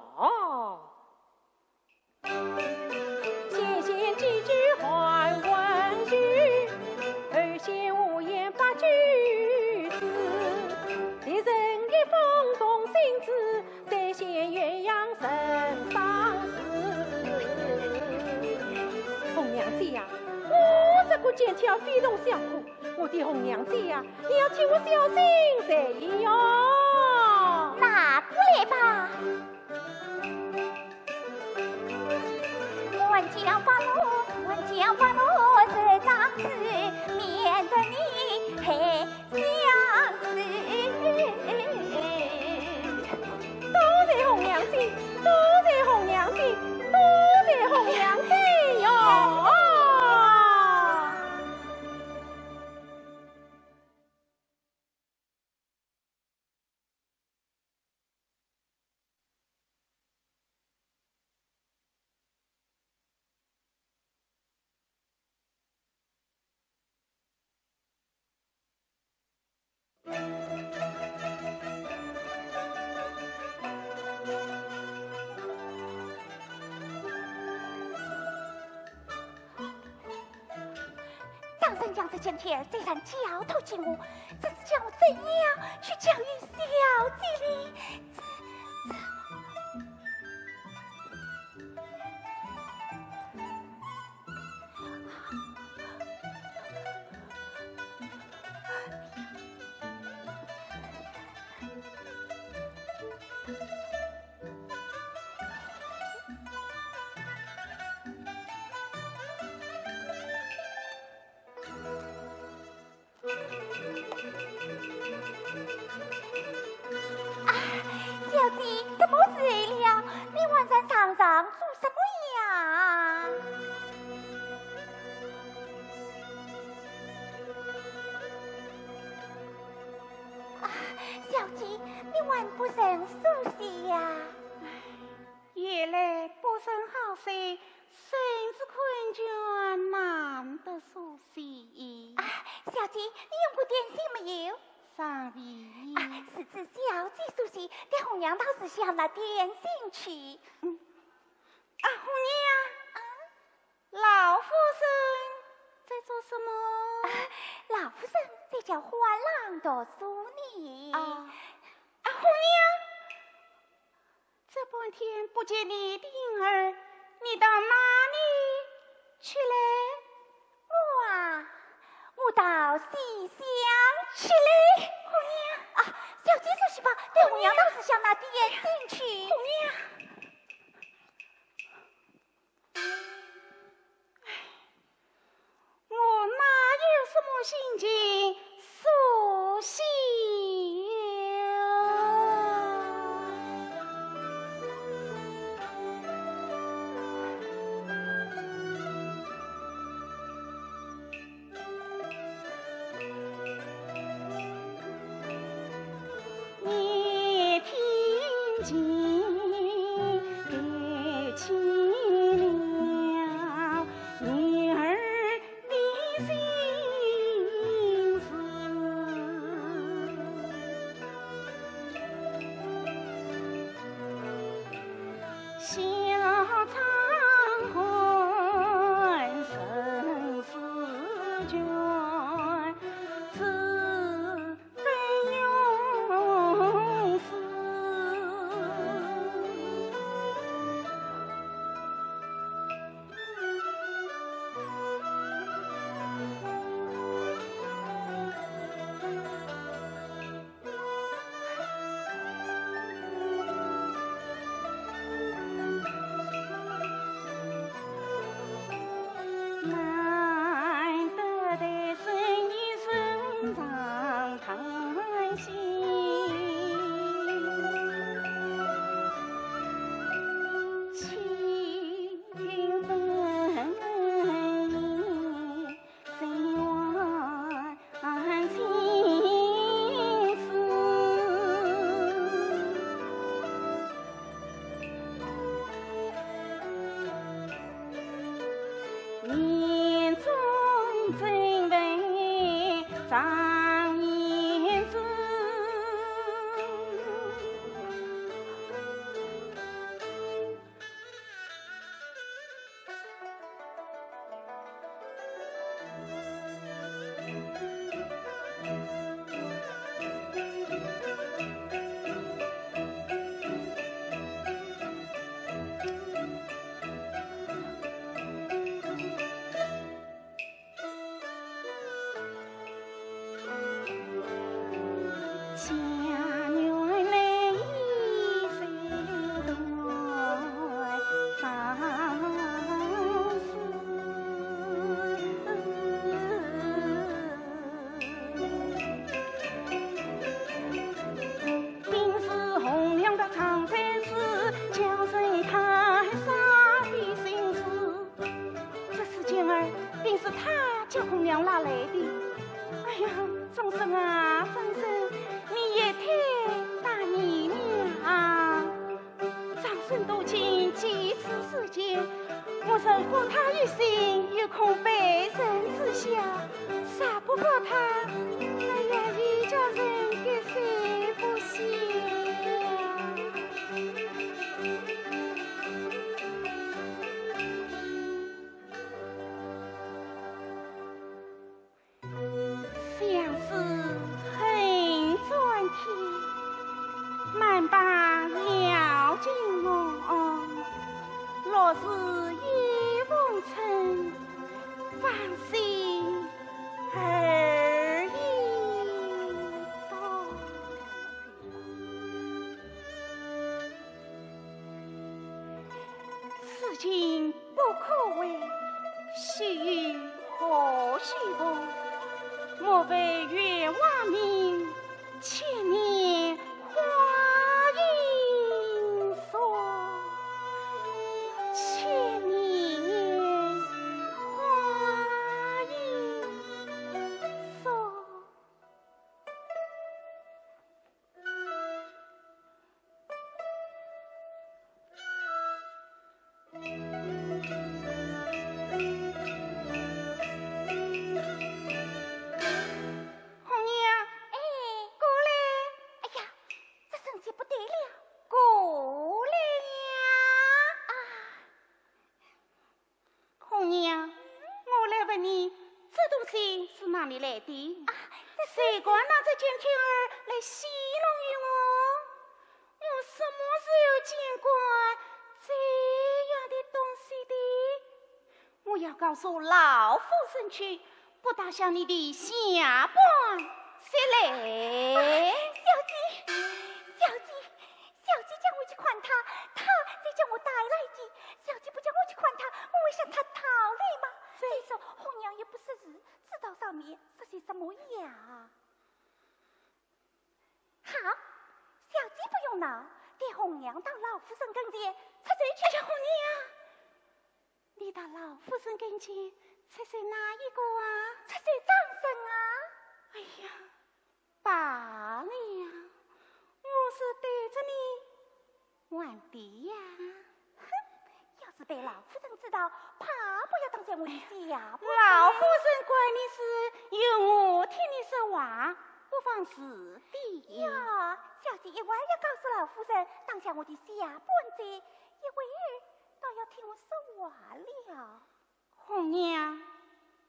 红娘姐呀，我这个简帖非同小可，我的红娘姐呀，你要替我小心才宜哟。拿过来吧。 多谢红娘姐，多谢红娘姐，多谢红娘姐哟。 张生将这简帖再三交托给我，只是叫我怎样去交与小姐呢？这，这…… 啊，小姐，什么事了？你还在床上做什么呀？啊，小姐，你还不曾梳洗呀？ 夜来不曾好睡，身子困倦，难得梳洗。啊，小姐，你用过点心没有？尚未。啊，是指小姐梳洗，待红娘到厨下拿点心去。嗯。啊，红娘。啊？ 老夫人在做什么？啊，老夫人在教欢郎读书呢。啊，啊，红娘，这半天不见你的影儿，你到哪里去嘞？我啊，我到西厢去嘞。红娘。啊，小姐梳洗吧，待红娘到厨下拿点心去。红娘。 我哪有心情所写。你听见，别去了女儿 的心事。小仓寒生死卷，自 分用事。难得的是你身上 叹息，情分你心万千丝。 眼中真为张眼珠。 定是红娘的长生死，叫人太伤的心事。这四件儿，定是他叫红娘拿来的。哎呀，张生啊，张生，你也太大意了啊！ 张生多情，几次思前，我若放他一心，又恐被人知晓，若不放他，哎呀，一家人该谁不惜呀？ 相思恨转天，难把瑶琴弄。落日倚风春，芳心儿已多。 此情不可违，须与何须逢？莫非冤枉命，千年花影送？千年花影送。 红娘，哎，过来。哎呀，这声音不对了。过来呀。啊。 红娘，我来问你，这东西是哪里来的？啊，这是谁敢拿这件天儿来戏弄于我？我什么时候见过这样的东西的？我要告诉老夫人去， 不打下你的下半截来。小姐，小姐，小姐叫我去看他，他在叫我带来的，小姐不叫我去看她，我会向她讨来吗？再说红娘也不识字，知道上面写些什么呀？好，小姐不用恼，待红娘到老夫人跟前出首去。哎呀，红娘，你到老夫人跟前出首哪一个啊？出首张生啊。哎呀，罢了，我是对着你玩的呀。哼，要是被老夫人知道，怕不要当着我的下半。老夫人管你事，有我替你说话，不妨事的。呀，小姐一会儿要告诉老夫人，当着我的下半，这一会儿倒要替我说话了。 红娘，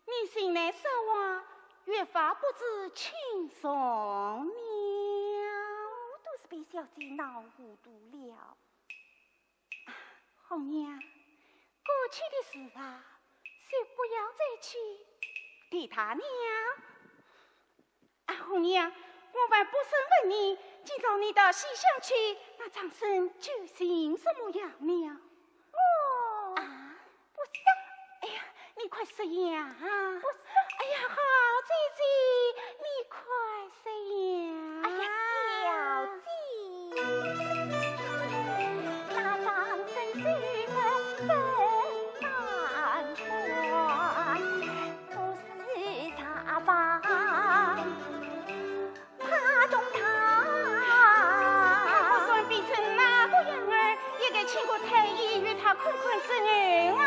你近来说话越发不知轻重了。我都是被小姐闹糊涂了。红娘，过去的事啊，就不要再去提它了。 啊，红娘，我还不曾问你，今朝你到西厢去，那张生究竟什么样了？哦，啊，不说。哎呀，你快说呀！不说。哎呀，好姐姐，你快说呀！哎呀，小姐。 他可算变成那个样儿，也该请个太医与他看看症候啊。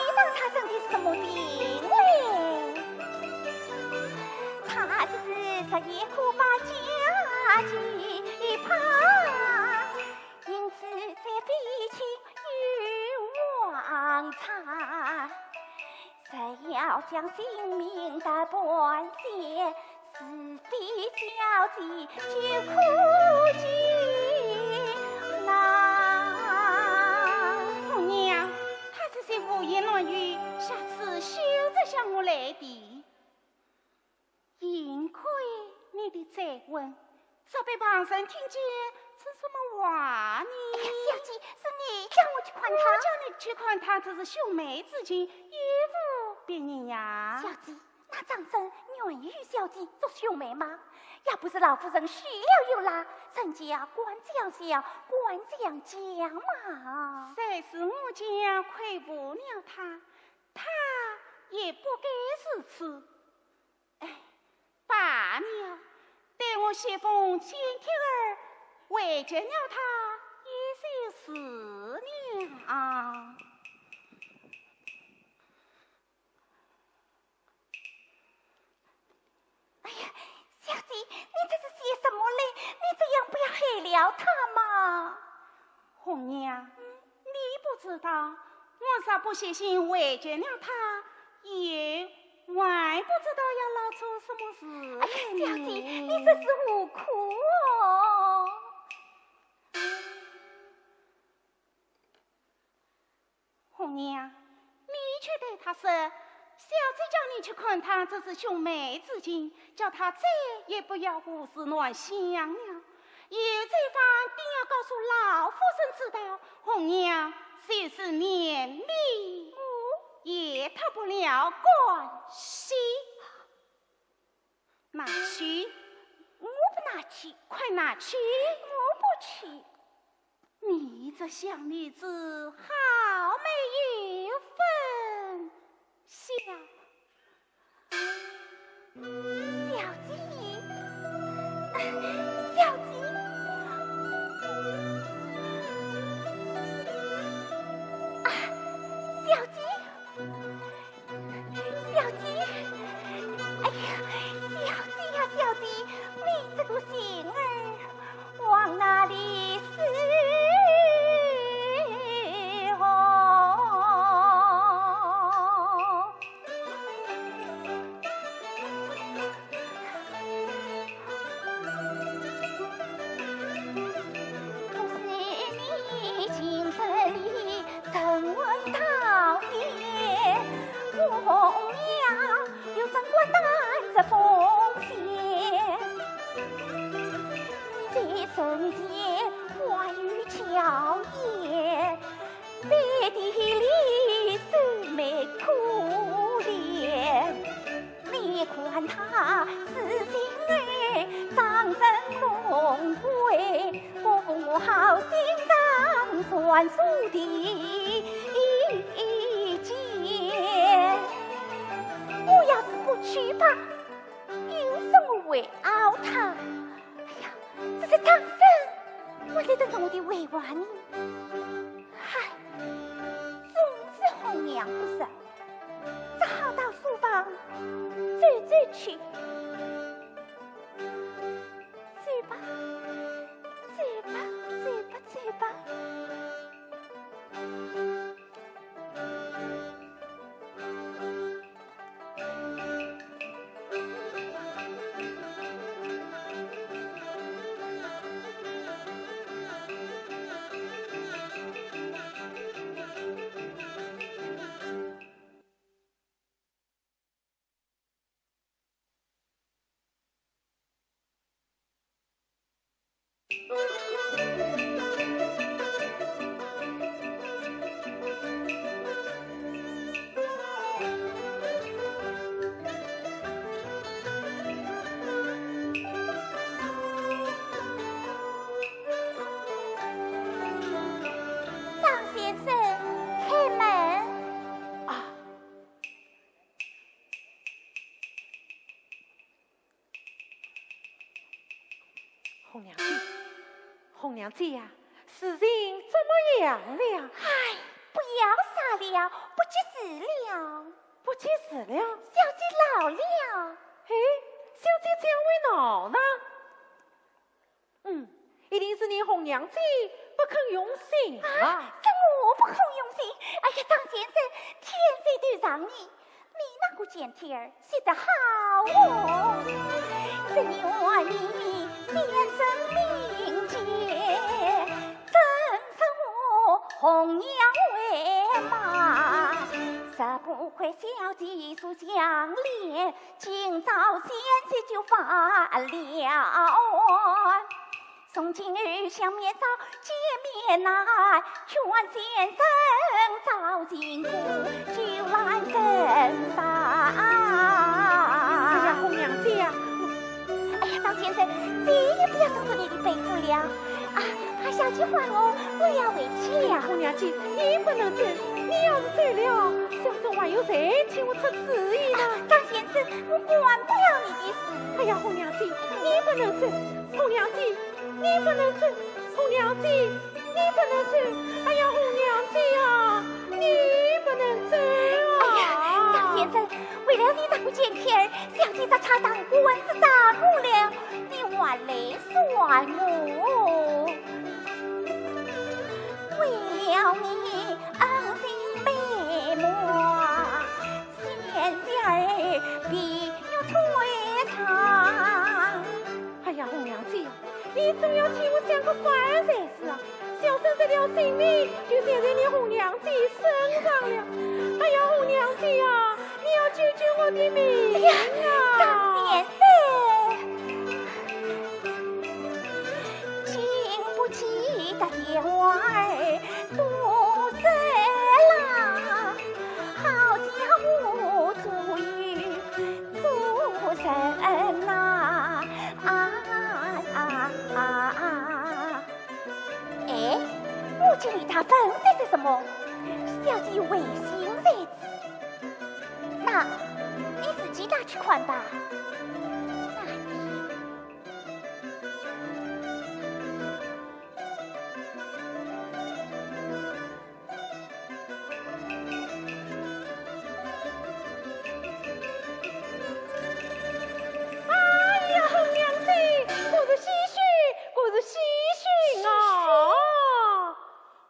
你当他生的什么病嘞？他只是日夜苦把家计盼，因此才费尽冤枉财。 若要将性命的半仙，除非小姐救苦救难。红娘，他这些胡言乱语，下次休再向我来提。 幸亏你的嘴稳，若被旁人听见，成什么话呢？哎呀，小姐，是你叫我去看他。我叫你去看他，这是兄妹之情，亦无别人呀。小姐，那张生愿意与小姐做兄妹吗？要不是老夫人许了又拉，人家敢这样想，敢这样讲吗？虽是我家亏负了他，他也不该如此。 哎，罢了，待我写封请帖儿，回绝了他，也就是了。哎呀，小姐，你这是写什么嘞？你这样不要害了他嘛。 红娘，你不知道，我若不写信回绝了他，也还不知道要闹出什么事来呢。哎呀，小姐，你这是何苦哦？红娘，你去对他说，小姐叫你去看他，这是兄妹之情，叫他再也不要胡思乱想了。 有这番定要告诉老夫人知道，红娘就是连累，我也脱不了干系。拿去。我不拿去。快拿去。我不去。你这小女子好没有分晓。 小姐，小姐，啊，小姐，小姐，哎呀，小姐呀，小姐，你这个心儿 往哪里去哦？不是你今日里 晨昏到夜，我红娘又怎敢担这风险？这人间花语巧言，我要是不去吧，又说我会熬他。哎呀，这是张生，我在等着我的回话呢。唉，总是红娘不说，只好到书房走走去。走吧，走吧，走吧，走吧。张先生，开门。啊， 红娘姐，红娘姐呀，事情怎么样了？唉，不要说了，不及时了。不及时了？小姐老了。哎，小姐怎会老呢？嗯，一定是你红娘姐不肯用心啊。啊，是我不肯用心。哎呀，张先生，天在头上呢， 你那个简帖儿写得好哦。只愿你先生明鉴，正是我红娘为媒，若不快小姐所相怜，今朝险些就发了案。 从今后相面早，见面难，劝先生早行过，就来人上。哎呀，红娘姐呀，哎呀，张先生，再也不要装作你的肺腑了。啊，怕小姐唤我，我要回去了。红娘姐，你不能走，你要是走了，小生还有谁替我出主意呢？啊，张先生，我管不了你的事。哎呀，红娘姐，你不能走，红娘姐， 你不能走，红娘姐，你不能走。哎呀，红娘姐呀，你不能走啊！哎呀，张先生，为了你那个简帖儿，小姐这差打官司打过了，你还来说我？为了你恩情美满， 贤侄儿必有罪状。哎呀，红娘姐呀，你总要替我想个法儿才是啊！小生这条性命就悬在你红娘姐身上了。哎呀，红娘姐呀，你要救救我的命啊！哎呀，张先生，经不起这天花儿多事啦。 好家伙，做有做人呐，啊啊啊！哎，我这里他粉碎些什么？小姐有违心才子。那，你自己拿去看吧。那你 哎呀，红娘姐，可是喜讯，可是喜讯啊！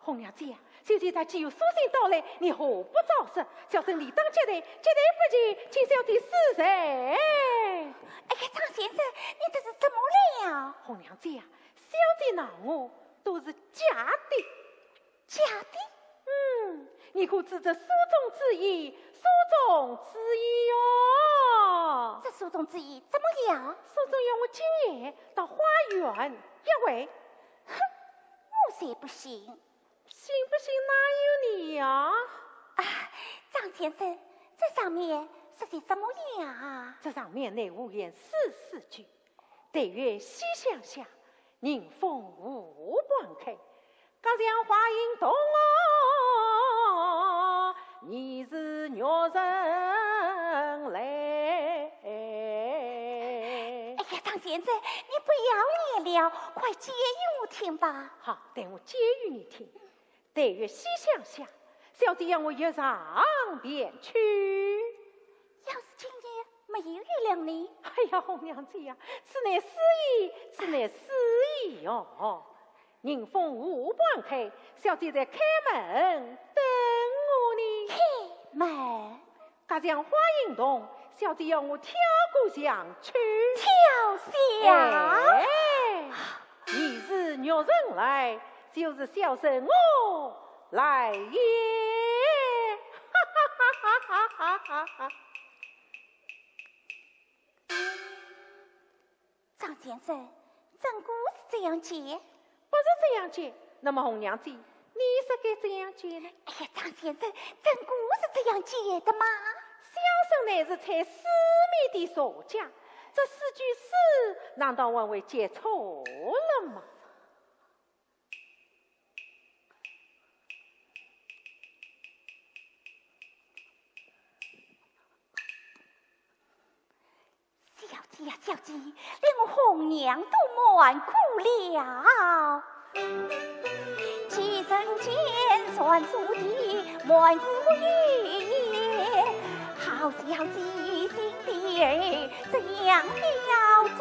红娘姐呀，小姐她既有书信到来，你何不早说？小生理当接待，接待不及，请小姐恕罪。哎呀，张先生，你这是怎么了？红娘姐呀，小姐闹我都是假的。 假的？嗯，你可知这书中之意，书中之意哟。这书中之意怎么样？书中要我今夜到花园一会。哼，我才不信。信不信哪由你呀？啊，张先生，这上面写些什么呀？这上面乃五言诗四句，对月西厢下，迎风湖畔开。隔墙花影动哦，疑是玉人来。哎呀，张先生，你不要念了，快解与我听吧。好，待我解与你听。待月西厢下，小姐要我月上便去。要是今夜没有月亮呢？哎呀，红娘姐呀，此乃诗意，此乃诗意哟。 迎风无半开，小姐在开门等我呢。开门？隔墙花影动，小姐要我跳过墙去。跳墙？哎，疑是玉人来，就是小生我来也。哈哈哈哈哈哈哈。 张先生，真个是这样解？不是这样解，那么红娘姐，你说该怎样解呢？哎呀，张先生，真个是这样解的吗？小生乃是猜诗谜的作家，这四句诗难道还会解错了吗？ 小姐呀，小姐，连我红娘都瞒过了。几人间传说的瞒过月夜，好小姐心地儿怎样刁钻？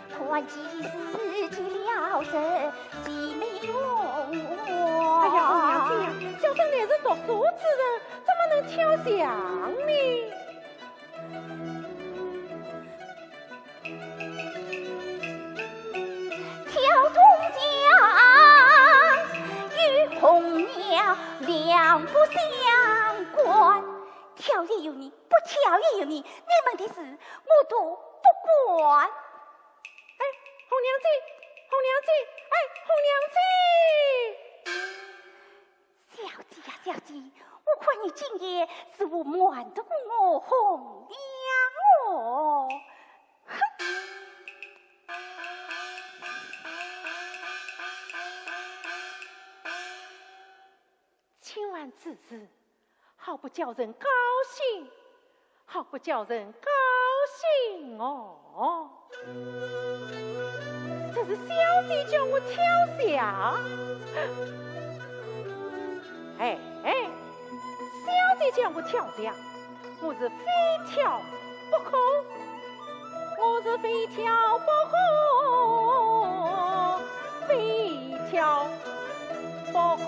看几时解了这西门红。哎呀，红娘姐呀，小生乃是读书之人，怎么能跳墙呢？ 跳东墙与红娘两不相关，跳也由你，不跳也由你，你们的事我都不管。哎，红娘姐，红娘姐，哎，红娘姐！ 小姐呀，小姐，我看你今夜是无瞒得过我红娘哦。哼！今晚之事，好不叫人高兴。 好不叫人高兴哦。这是小姐叫我跳墙。哎，哎，小姐叫我跳墙，我是非跳不可，我是非跳不可，非跳 不可。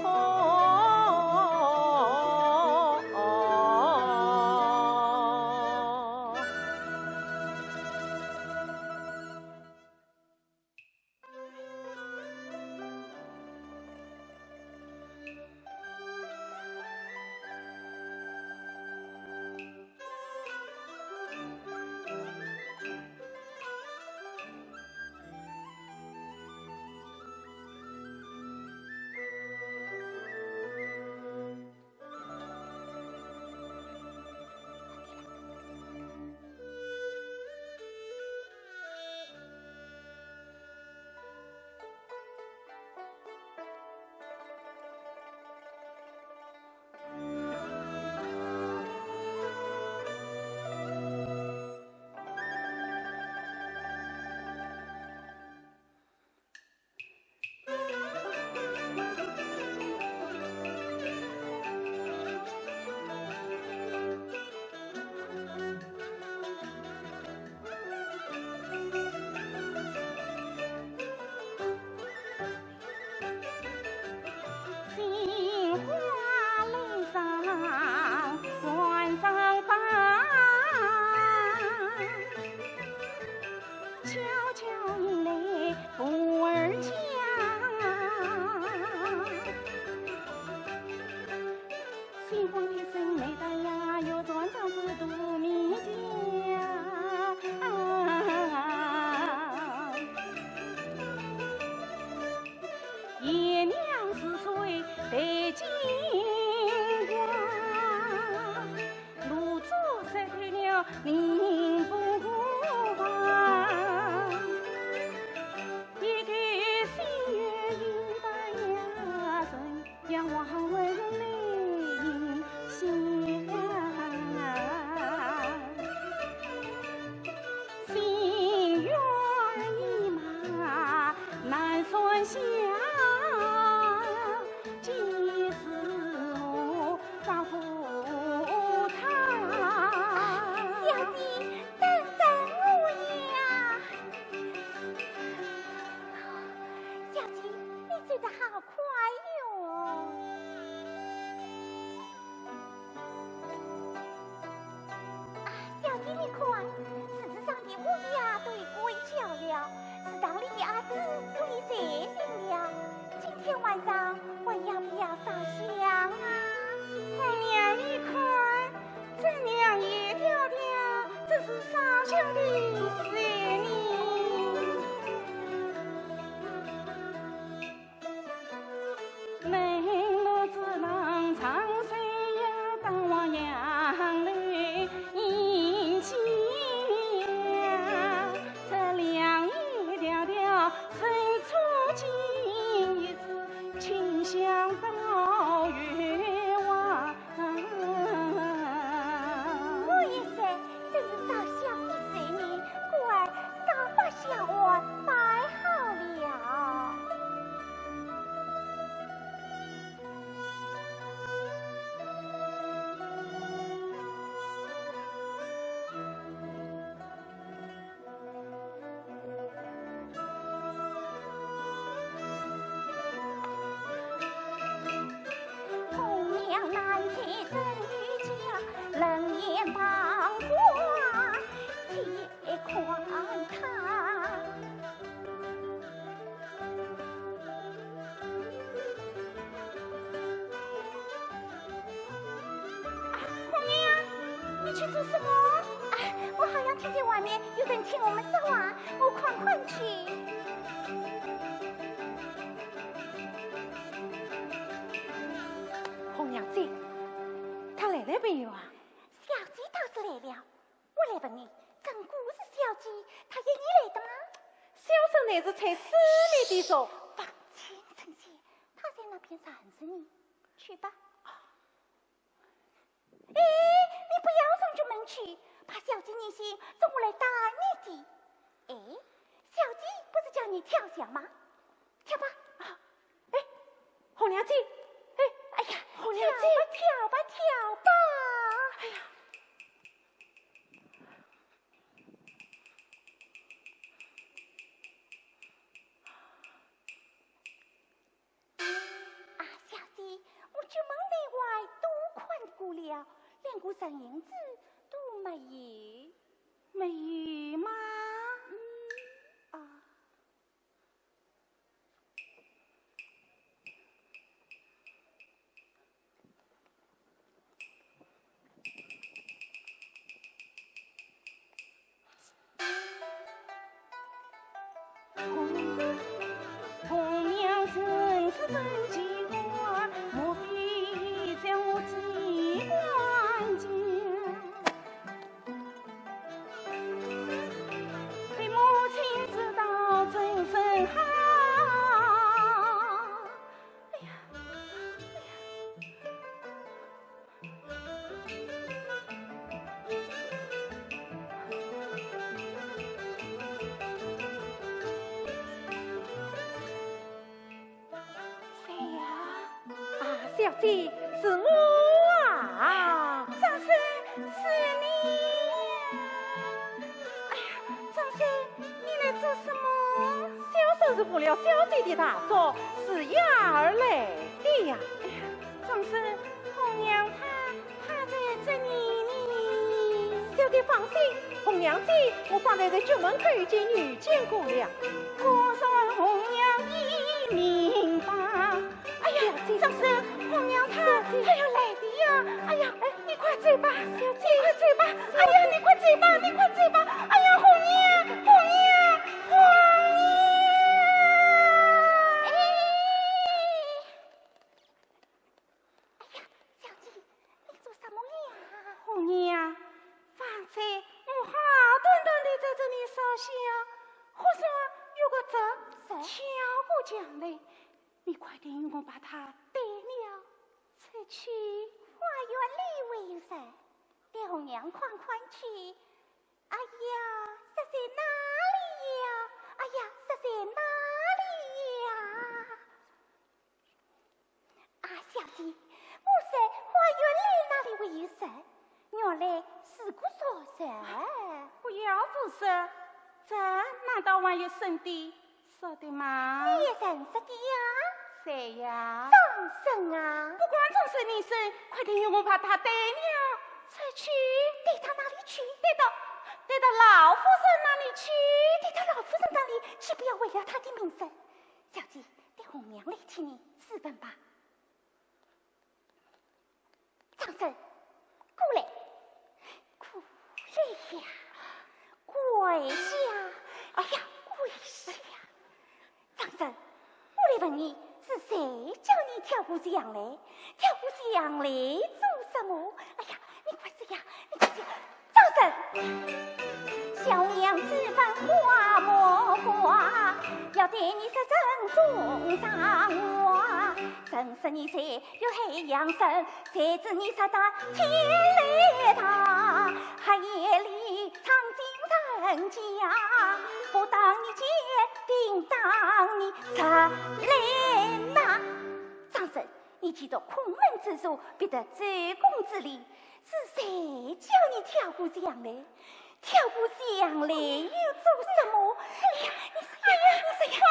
冷眼旁观，且看他。红娘，你去做什么？啊，我好像听见外面有人请我们说话，我看看去。红娘姐，他来了没有啊？小姐倒是来了。 我来问你，真个是小姐，她约你来的吗？小生乃是猜诗谜的说。方卿、陈姐，她在那边站着呢，去吧。哎，你不要从这门去，怕小姐疑心，是我来打你的。哎，小姐不是叫你跳墙吗？跳吧。啊，哎，红娘姐，哎，哎呀，红娘姐。跳吧，跳吧，跳吧。哎呀。 啊，小姐，我这门内外都看过了，连个人影子都没有。没有吗？嗯，啊。 红娘真是真奇怪，莫非在我机关间？被母亲知道怎生好？哎呀，哎呀。 谁呀？啊，小姐，是我啊。张生，是你呀？哎呀，张生，你来做什么？小生是赴了小姐的大粥，是夜而来的呀。哎呀，张生，红娘她 她在这里呢。小姐放心，红娘姐，我方才在搿门口已经遇见过了。果然红娘已明白。哎呀，小姐，张生，红娘她，小姐，她要来的呀。哎呀，哎，你快走吧，小姐，你快走吧。哎呀，你快走吧，你快走吧。哎呀，红娘，红娘，红娘。哎。 哎呀，小姐，你做什么呀？红娘，方才我好端端地在这里烧香，忽然有个贼贼？跳过墙来，你快点与我把他带了出去。花园里未曾，待红娘看看去。哎呀，这在哪里呀？哎呀，这在哪里呀？ 啊，小姐，我说花园里哪里会有贼？原来是个熟人。不要胡说，贼难道还有生的熟的吗？你也认识的呀？谁呀？张生啊。不管张生你生，快点与我把他带了出去。带到哪里去？带到，带到老夫人那里去。带到老夫人那里去，不要为了他的名声。小姐， 待红娘来替你试问吧。张生，过来，过来呀，跪下，哎呀，跪下。张生，我来问你，是谁叫你跳过墙来？跳过墙来做什么？哎呀，你快说呀，你快说。 张生，小娘只问花莫话，要对你说声中上话。真是你才有海洋深，谁知你说到天来大，黑夜里闯进人家，不当你奸，定当你贼来呐。张生，你既读孔门之书，必得周公之礼， 是谁叫你跳过墙来？跳过墙来又做什么？哎呀，你说呀，你说呀，你说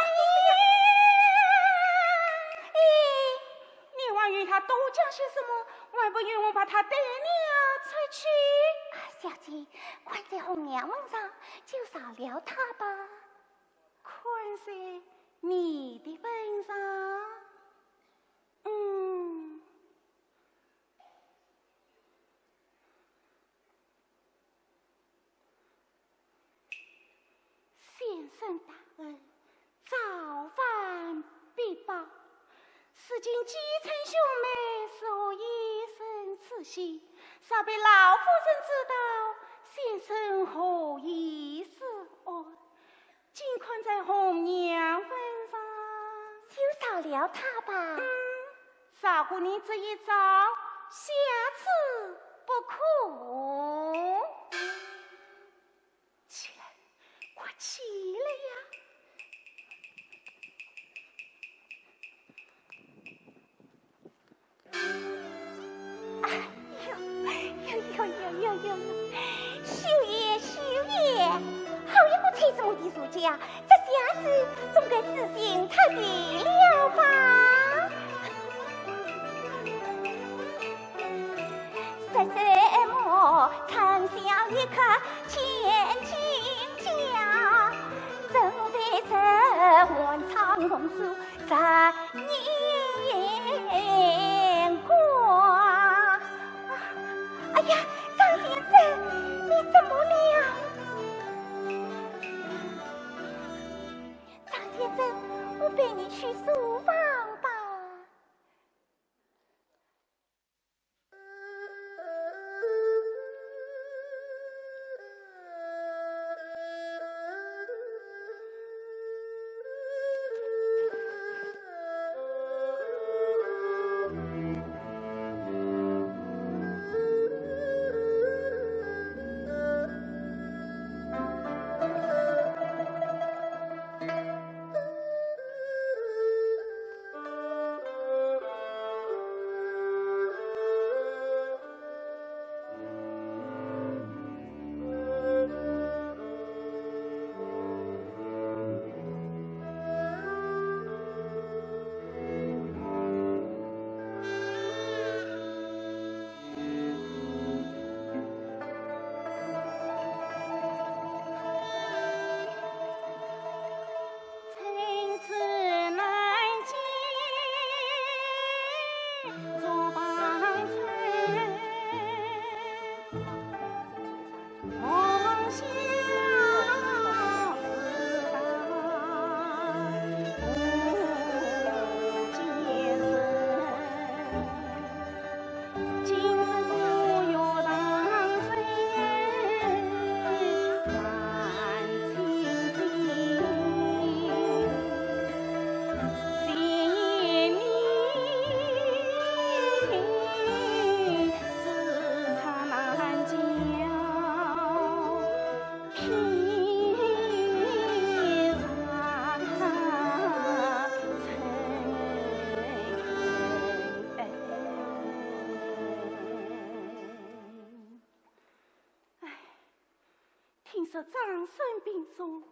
呀！哎，你还与他多讲些什么？还不与我把他带了出去？姐，看在红娘份上，就饶了她吧。看在你的份上？嗯。 先生大恩，早晚必报。如今既称兄妹，是我一生之心，若被老夫人知道，先生何以是安？尽看在红娘份上。就饶了她吧。嗯，饶过你这一遭，下次不可。 起来，快起来呀！哎呦，呦呦呦呦呦呦！秀英，秀英，好一个吹纸模的书架，这架子总该是新拆的了吧？ 说什么春宵一刻千金家，怎比这寒窗红烛十年光？哎呀，张先生，你怎么了？张先生，我陪你去书房吧。哎，听说张生病重，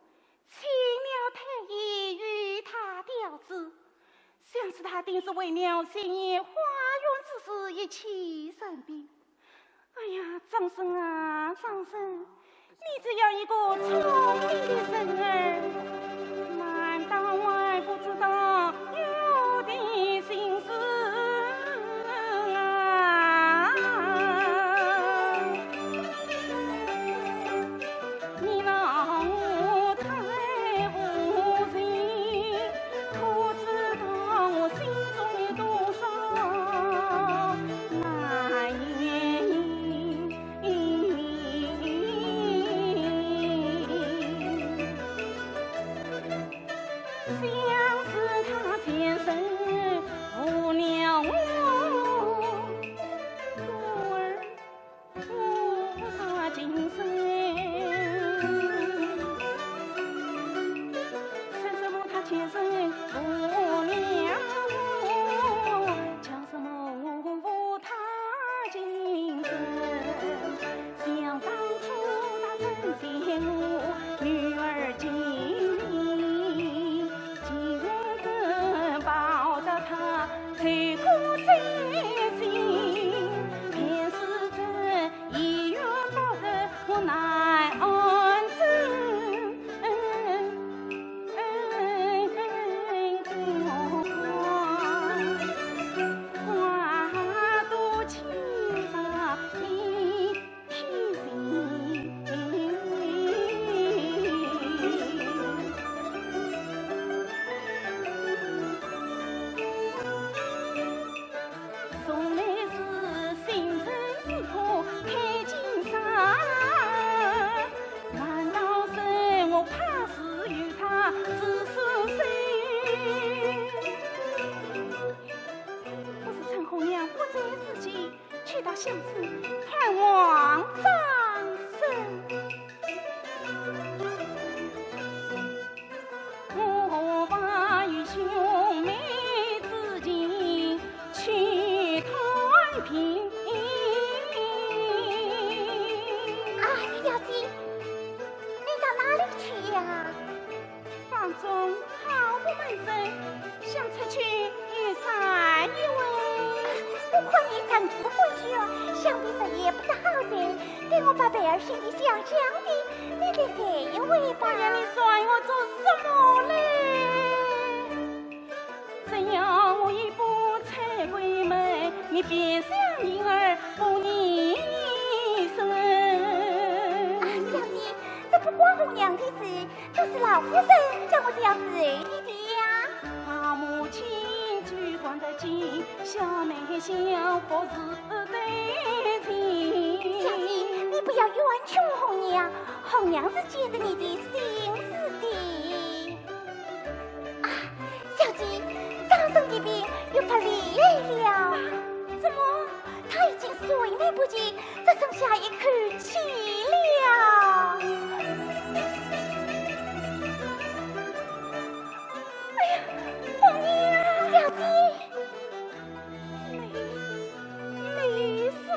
请了太医与他调治，想是他定是为了新建花园之事一气生病。 哎呀，张生啊，张生，你这样一个聪明的人儿，难道还不知道我的心事啊？你让我太无情，可知道我心中有多少难言。 想是他前生负了我，故而误他今生。说什么他前生负了我， 叫什么我负他今生？想当初他曾嫌我女儿精明，今日报答他罪过真心，便是这一冤报得想出去游赏一回。我看你身子不好，想必日夜不得好睡，待我把贝儿先去想想的，你再睡一回吧。哎呀，你算我做什么嘞？只要我一步出闺门，你便像婴儿不离身。啊，小姐，这不关红娘的事，都是老夫人叫我这样伺候你的呀。把母亲举管得紧，小妹小不是对情。小姐，你不要冤屈红娘，红娘是见得你的心思的。啊，小姐，张生的病又不厉害了。怎么？他已经水内不及，只剩下一口气了。哎呀，红娘！小姐，没，没什么。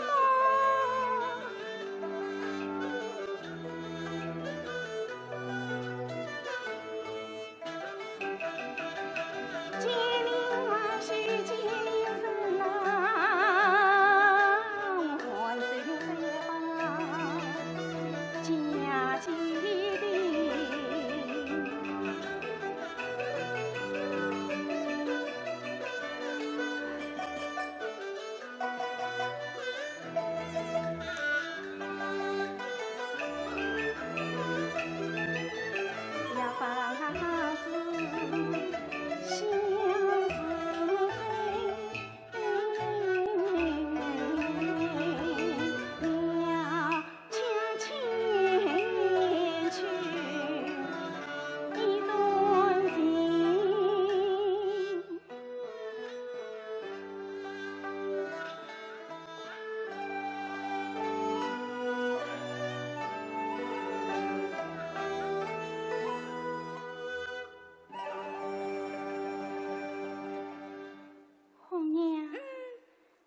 红娘，嗯。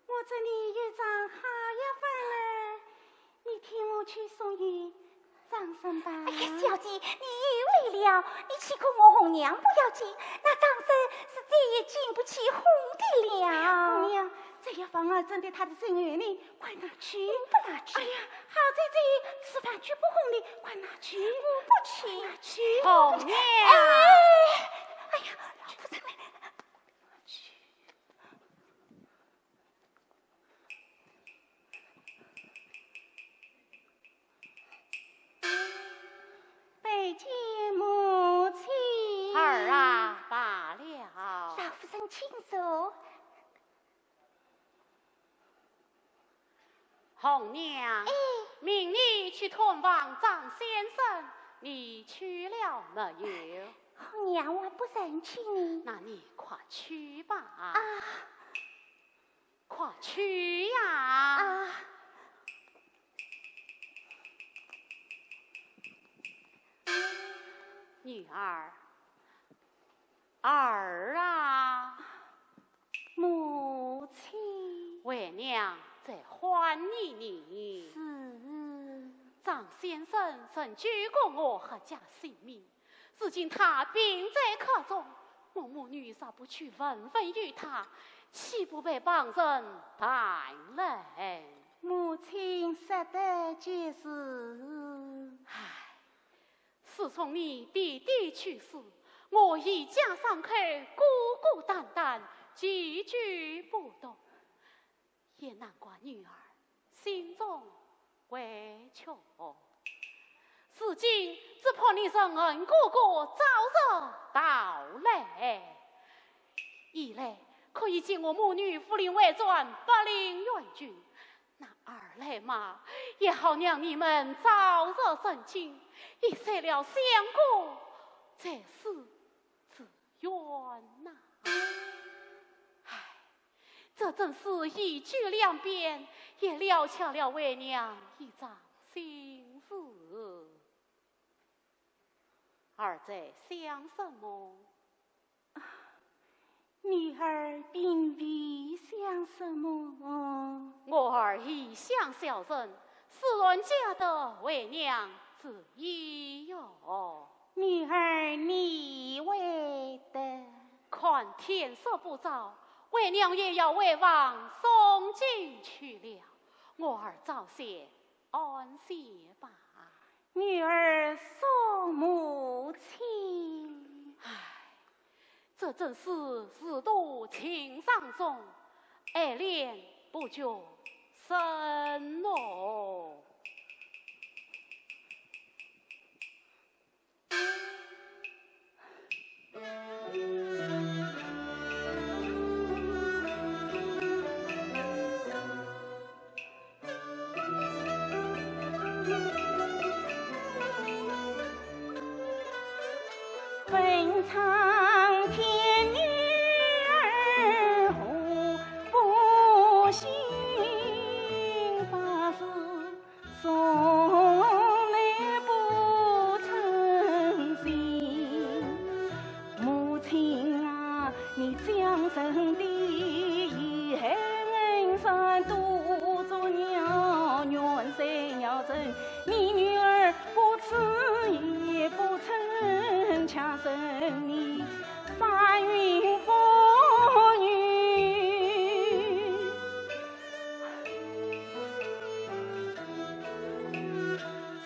我这里有张好药方儿，你替我去送与 张生吧。哎呀，小姐，你又来了，你岂可我红娘不要紧？那张生是再也经不起哄的了。红娘，这药方儿正对他的症候呢，快拿去。我不拿去。哎呀，好姐姐，此番就不哄你，快拿去。我不去。快拿去。红娘。哎，哎呀，老夫人来了。拿去。 拜见母亲。儿啊，罢了。老夫人请坐。红娘，哎。命你去探望张先生，你去了没有？红娘还不曾去呢。那你快去吧。啊。 快去呀！啊。女儿，儿啊！母亲。为娘在唤你呢。是。张先生曾救过我阖家性命， 如今他病在客中，我母女若不去问问于他，岂不被旁人谈论？母亲说得极是。唉，自从你爹爹去世，我一家三口孤孤单单，寄居不动。 也难怪女儿心中委屈。如今只盼你仁恩哥哥早日到来，一来可以见我母女扶灵回转，百灵元君；那二来嘛，也好让你们早日成亲，一散了相隔，再世之冤呐。唉， 这真是一举两便，也了却了为娘一桩心事。儿在想什么？女儿并未想什么。我儿一向孝顺，自然晓得为娘之意哟。女儿理会得。看天色不早，为娘也要回房诵经去了。我儿早些安歇吧。女儿送母亲。唉，这真是自度情伤重，爱恋不觉深哦。 问苍天女儿何不信，百世从来不曾信。母亲啊，你将生的遗恨算多作孽，怨谁要真 你女儿不知也不曾，强生你翻云覆雨。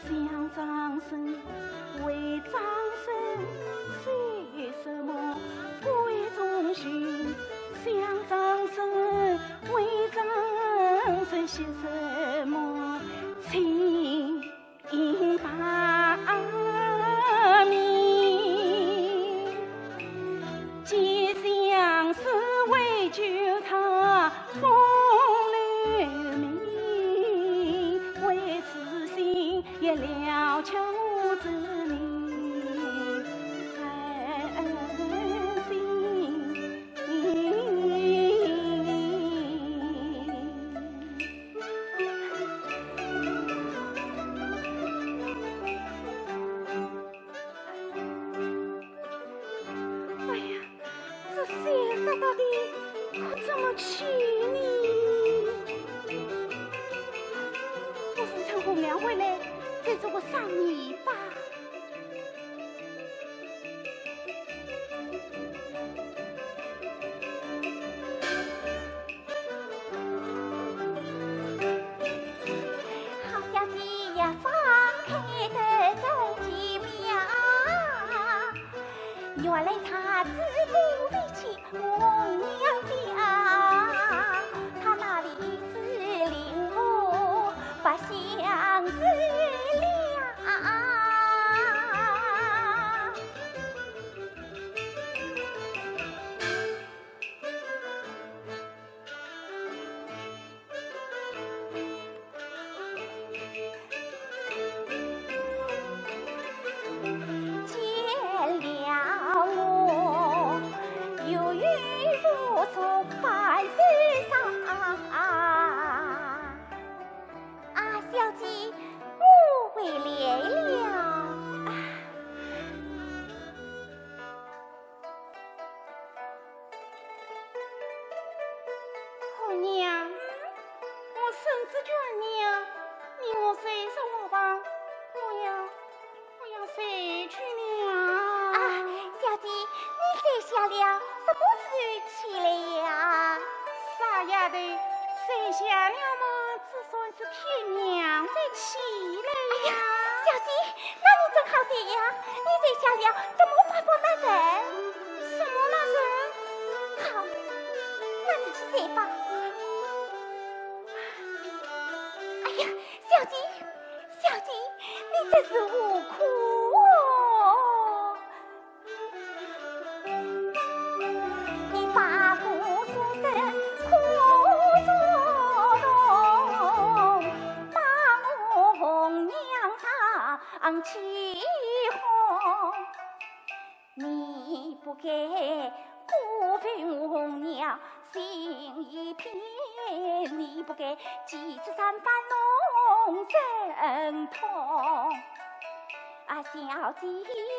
想张生为张生，是什么贵重情？想张生为张生，是什么情？ 应罢免。既相思为救他风流命，为此心也了却无之名。恨心。 哎呀，这小丫头的可怎么去呢？我是趁红娘回来，再做个商议吧。 好小姐呀，放开得真奇妙。原来她自古未去红娘家，她那里只领悟不相思了。 见了我，犹如佛祖半身上。啊，小姐，我回来了。啊。 红娘，我身子倦了，你我睡上我吧，我要，我要睡去了。啊，小姐，你睡下了，什么时候起来呀？傻丫头，睡下了嘛， 总算是天亮才起来呀。哎呀，小姐，那你真好睡呀，你睡下了怎么发作那人？什么那人？好，那你去睡吧。哎呀，小姐，小姐，你真是无辜哦。 你把我终身苦做痛，把我红娘上起哄。你不该辜负我红娘心一片，你不该几次三番弄阵痛。 啊，小姐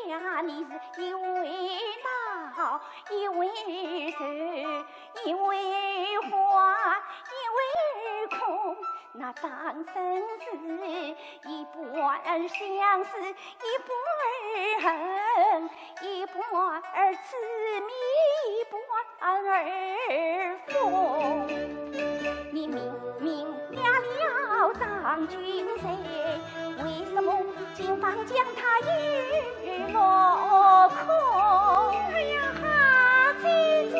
呀，你是一回闹，一回愁，一回花，一回空。那张生是一般相思一半儿恨，一半儿痴迷，一半儿疯。你明明嫁了张君瑞，为什么今番将她又落空？哎呀，好姐姐！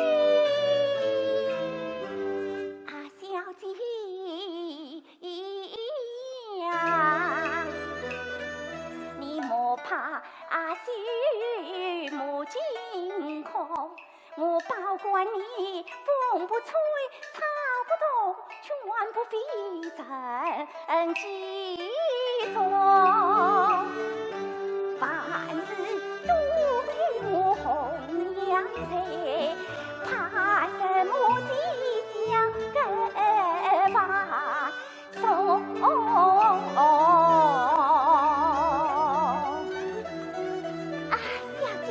啊，小姐呀，你莫怕啊，心莫惊恐，我保管你风不吹，草不动，全不费人机中。凡事都有我红娘在，怕什么西厢歌房 送。啊，小姐，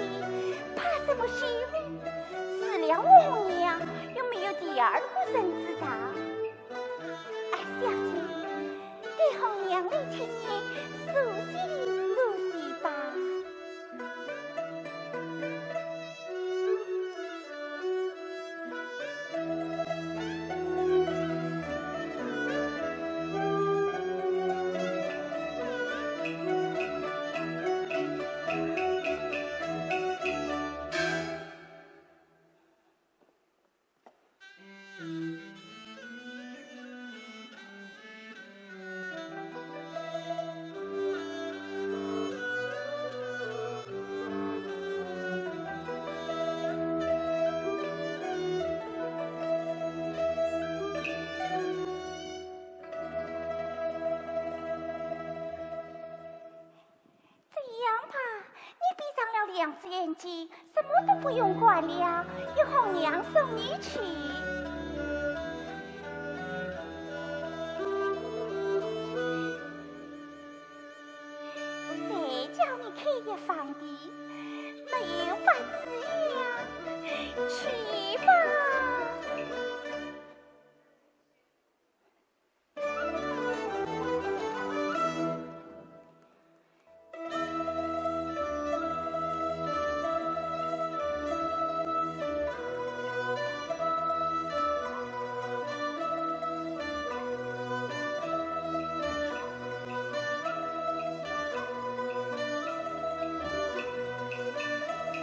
怕什么西门？死了我红娘，又没有第二个人知道。啊，小姐，给红娘你替你梳洗梳洗吧。 这样吧，你闭上了两只眼睛，什么都不用管了，由红娘送你去。谁叫你开一方的？没有法子呀，去吧。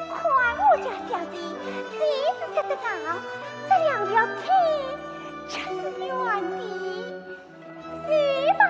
看我家小姐，真是说得好，这两条腿就是圆的，是吧？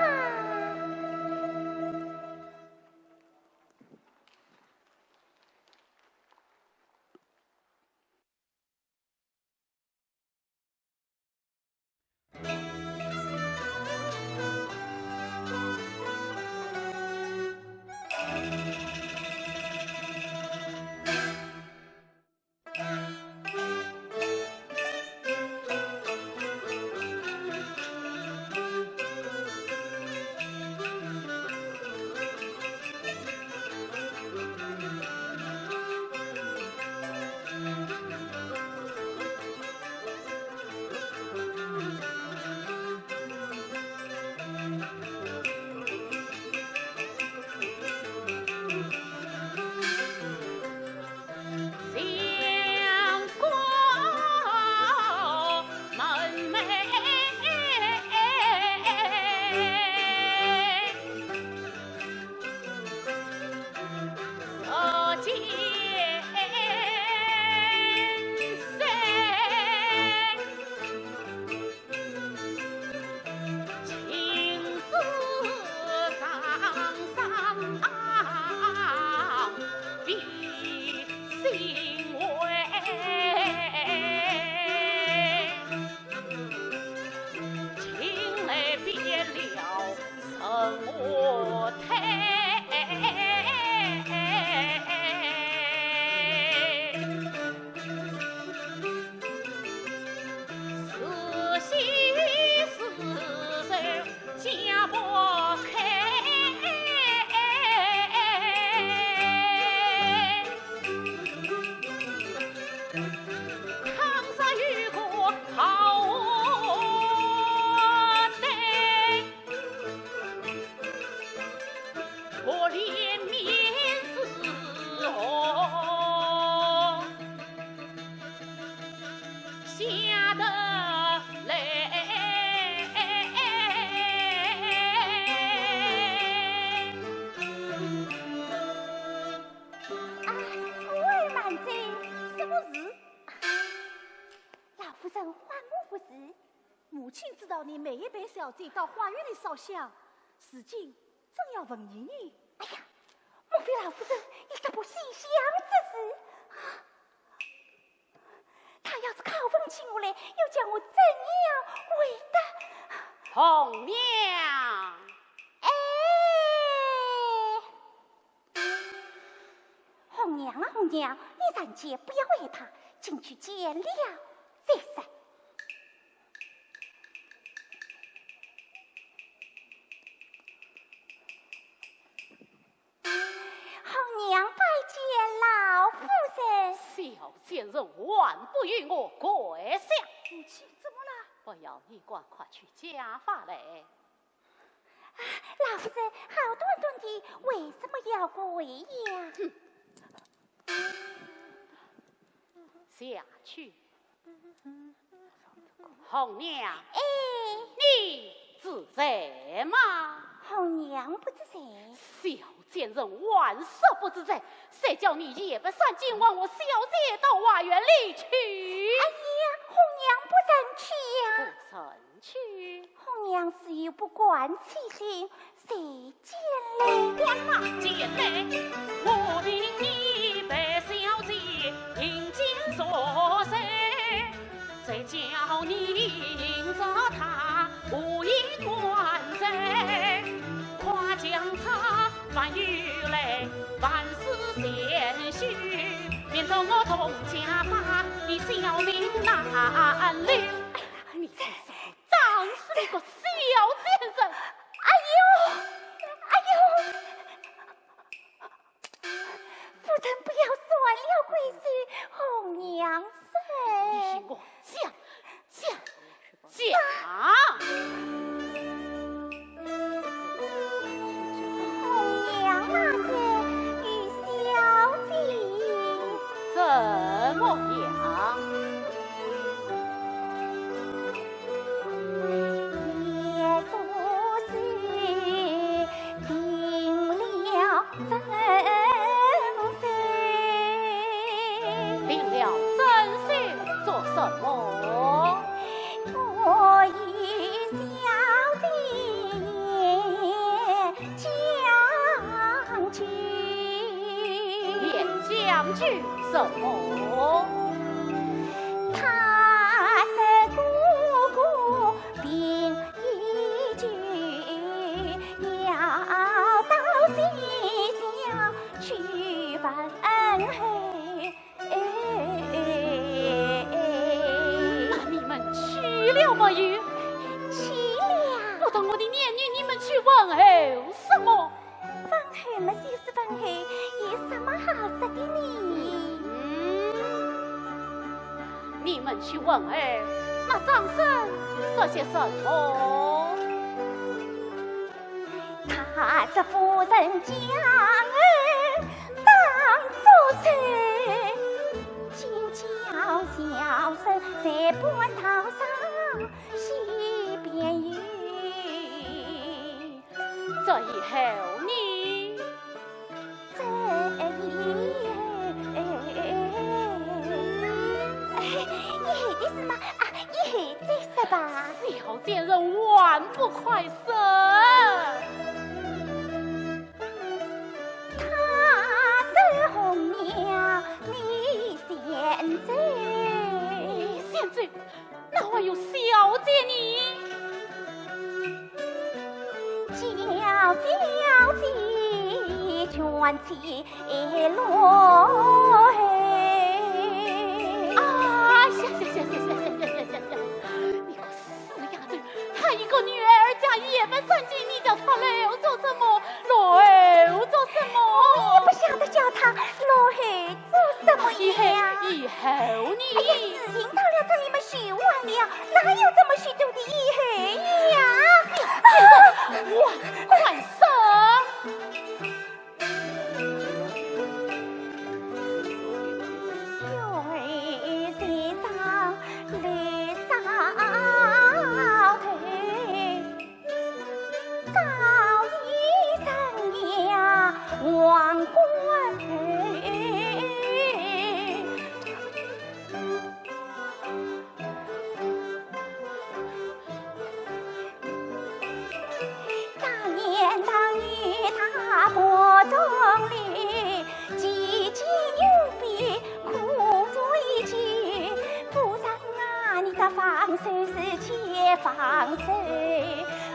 我连绵是何下得来？啊，我儿慢走，什么事？老夫人，还我无事。 母亲知道你每夜陪小姐到花园里烧香，如今正要问你呢。哎呀，莫非老夫人有什么心想之事？她要是拷问起我来，又叫我怎样回答？红娘。哎。 红娘啊，红娘，你暂且不要害怕，进去见了再说。红娘拜见老夫人。小贱人还不与我跪下！母亲，怎么了？不要你跪，快取家法来。 啊，老夫人，好端端的，为什么要跪呀？哼！下去。红娘。哎。你知罪吗？红娘不知罪。小贱人还说不知罪，谁叫你夜半三更唤我小姐到花园里去？哎呀，红娘不曾去呀。不曾 去。红娘自幼不惯欺凌，谁见来？见来，我命你陪小姐饮酒作乐，谁叫你迎着她无言还嘴？快将这饭与来，万事先休，免得我动家法，你小命难留。哎呀，你这是 打死你个小贱人！哎呦，哎呦，夫人不要乱了规矩，红娘说。你与我讲，讲，讲！红娘那日与小姐。怎么样？ 也说是定了真身。定了真身做什么？我与小姐也将就。也将就什么？他说哥哥 病已久，要到西厢去问候。那你们去了没有？去了。不懂我的年纪，你们去问候什么？ 问候嘛就是问候，有什么好说的呢？嗯，你们去问候，那张生说些什么？他说夫人将儿当作是，今叫小生在半道上西边游。 这以后呢？这以后，哎，以后的事嘛，啊，以后再说吧。小贱人还不快说！他说红娘，你先走。你先走？ 哪还有小姐呢？叫小姐全起落后。啊，行行行行行行行行行，你个死丫头，她一个女儿家夜半三更，你叫她落后做什么？落后做什么？我也不晓得叫她落后做什么呀。以后，以后呢？哎呀，事情到了这里嘛，休忘了，哪有这么许多的以后呀？啊！快说！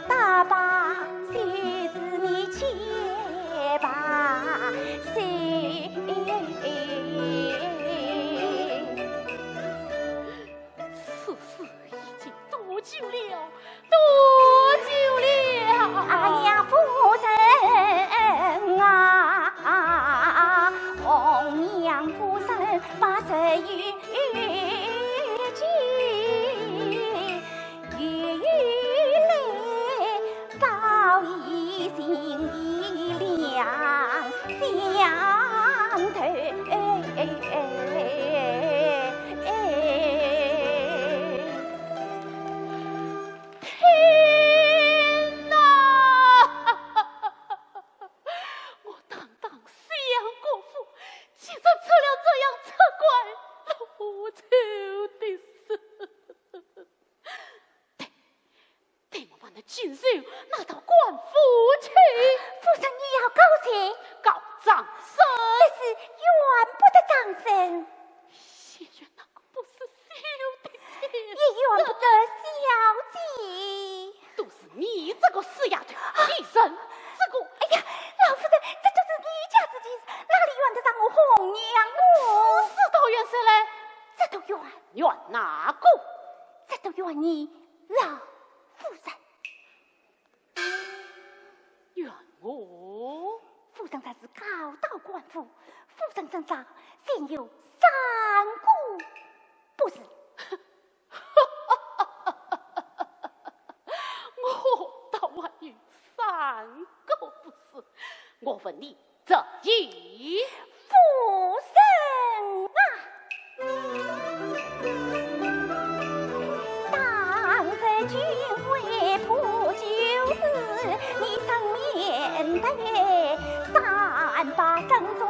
大把岁子你千把岁。此事已经多久了？多久了？哎呀，夫人啊，红娘夫人把这一句 雨来早已心已凉，想头。天哪！我堂堂相国府，竟然出了这样出拐露丑的事。 对，待我把那禽兽拿到官府去。夫人，你要告谁？告张生。这事怨不得张生。也怨那个不识羞的贱人。也怨不得小姐。都是你这个死丫头，你认这个……哎呀，老夫人，这都是你家事情，哪里怨得上我红娘哦？此事倒怨谁来？这都怨……怨哪个？这都怨你 老夫人。怨我？夫人若是告到官府，夫人身上先有三个不是。我倒还有三个不是。我问你， 这一夫人啊，当日君为破旧事，你曾面对三百僧众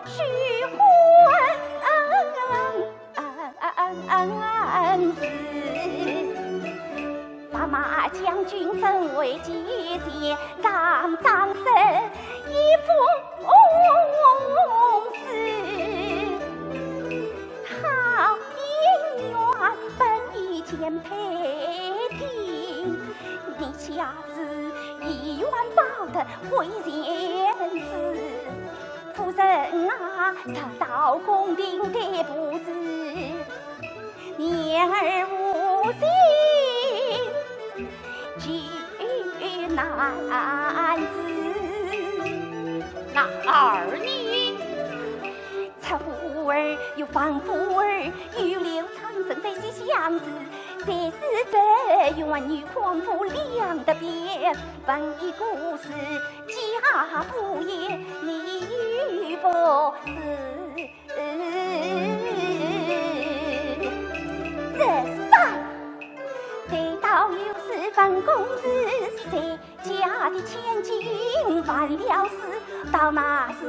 须婚事。 白马将军怎会见前，张张生一封书。好姻缘本已见配定，你家事已愿报得回前事。 夫人啊，这道宫廷的布置，念儿无心，极难事。那二呢？赤虎儿与方虎儿，与刘昌生在西厢子，谁知这冤女狂夫两得变，问一个是 家不言，你又不是。这三，对倒又是问公子是谁家的千金，完了事，到那时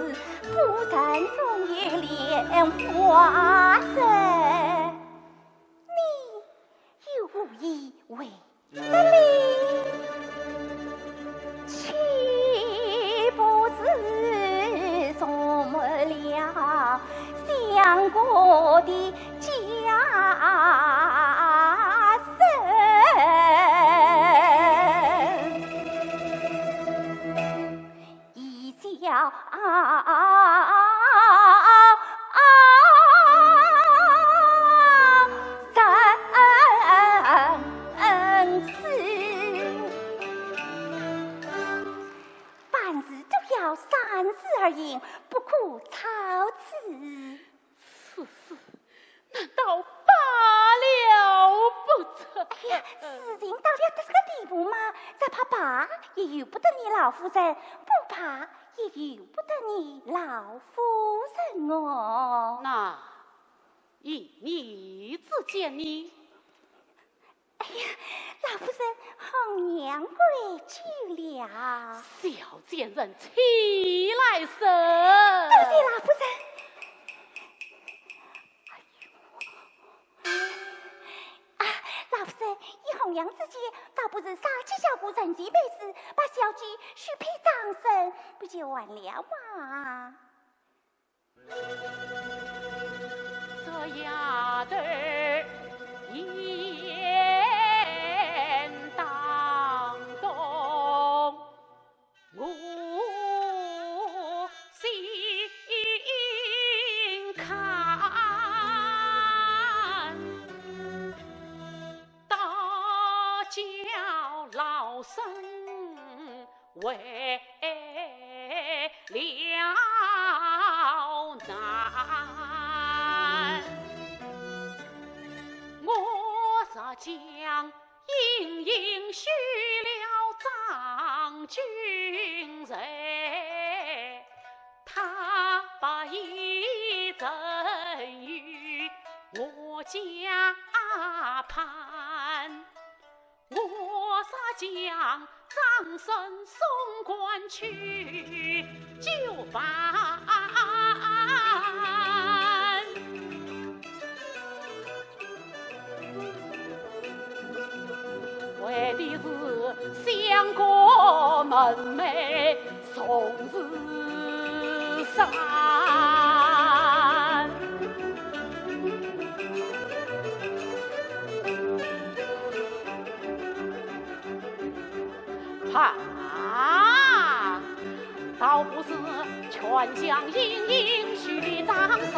不曾重有莲花色。你又无意为 那你岂不是辱没了相国的家声？ 一笑啊，啊，啊，人死。凡事都要三思而行，不可操此。 此事难道罢了不成？哎呀，事情到了这个地步嘛，只怕罢也由不得你老夫人，不罢也由不得你老夫人哦。那依你之见呢？ 哎呀，老夫人，红娘跪久了。小贱人，起来说。多谢老夫人。哎呦。啊，老夫人，依红娘之见，倒不如杀鸡叫虎，成其美事，把小姐许配张生，不就完了吗？ 这丫头言难。我若将隐隐许了张君瑞，他把一人与我家攀。 我若将张生送官去，就办。为的是相国门楣 从此散。怕，倒不是全将莺莺许张生，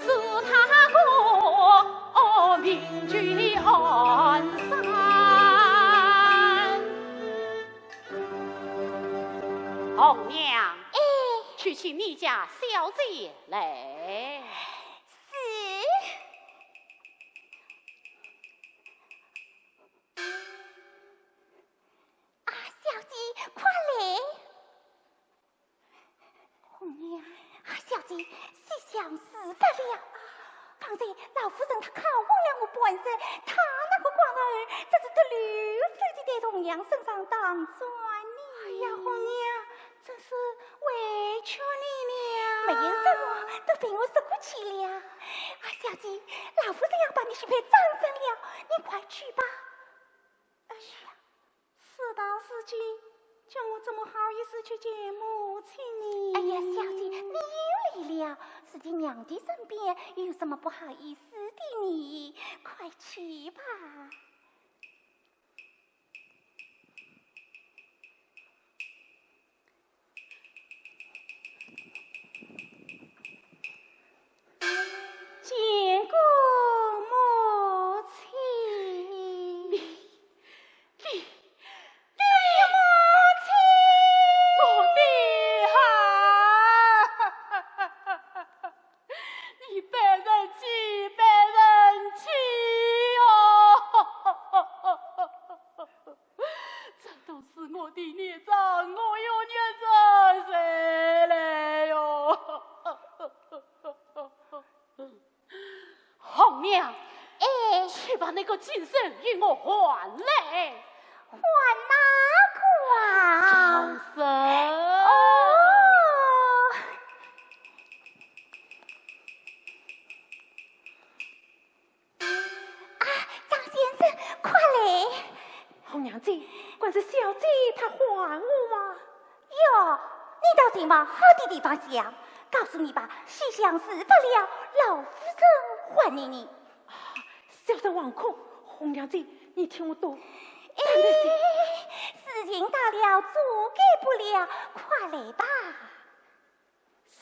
是他个命去安山。 红娘，哎。去请你家小姐来。是。啊，小姐，快来。 红娘。啊，小姐，西厢事发了。方才老夫人她拷问了我半日，她那个官儿，真是滴溜溜地在红娘身上打转呢。哎呀，红娘，真是委屈你了。没有什么，都被我说过去了。啊，小姐，老夫人要把你许配张生了，你快去吧。哎呀， 事到如今，叫我怎么好意思去见母亲呢？哎呀，小姐，你有礼了，自己娘的身边有什么不好意思的呢？快去吧。 见过母亲。你，你，你母亲！我的孩儿，你被人欺，被人欺哦！这都是我的孽障，我又怨着谁来哟？ 红娘，哎。去把那个禽兽与我唤来。唤哪个啊？张生。哦。啊，张先生，快来。红娘姐，敢是小姐她唤我吗？ 哟，你倒是往好的地方想，告诉你吧，西厢事发了，老夫人唤你呢。啊，小生惶恐，红娘姐，你替我多担待些。哎，事情大了，遮盖不了，快来吧。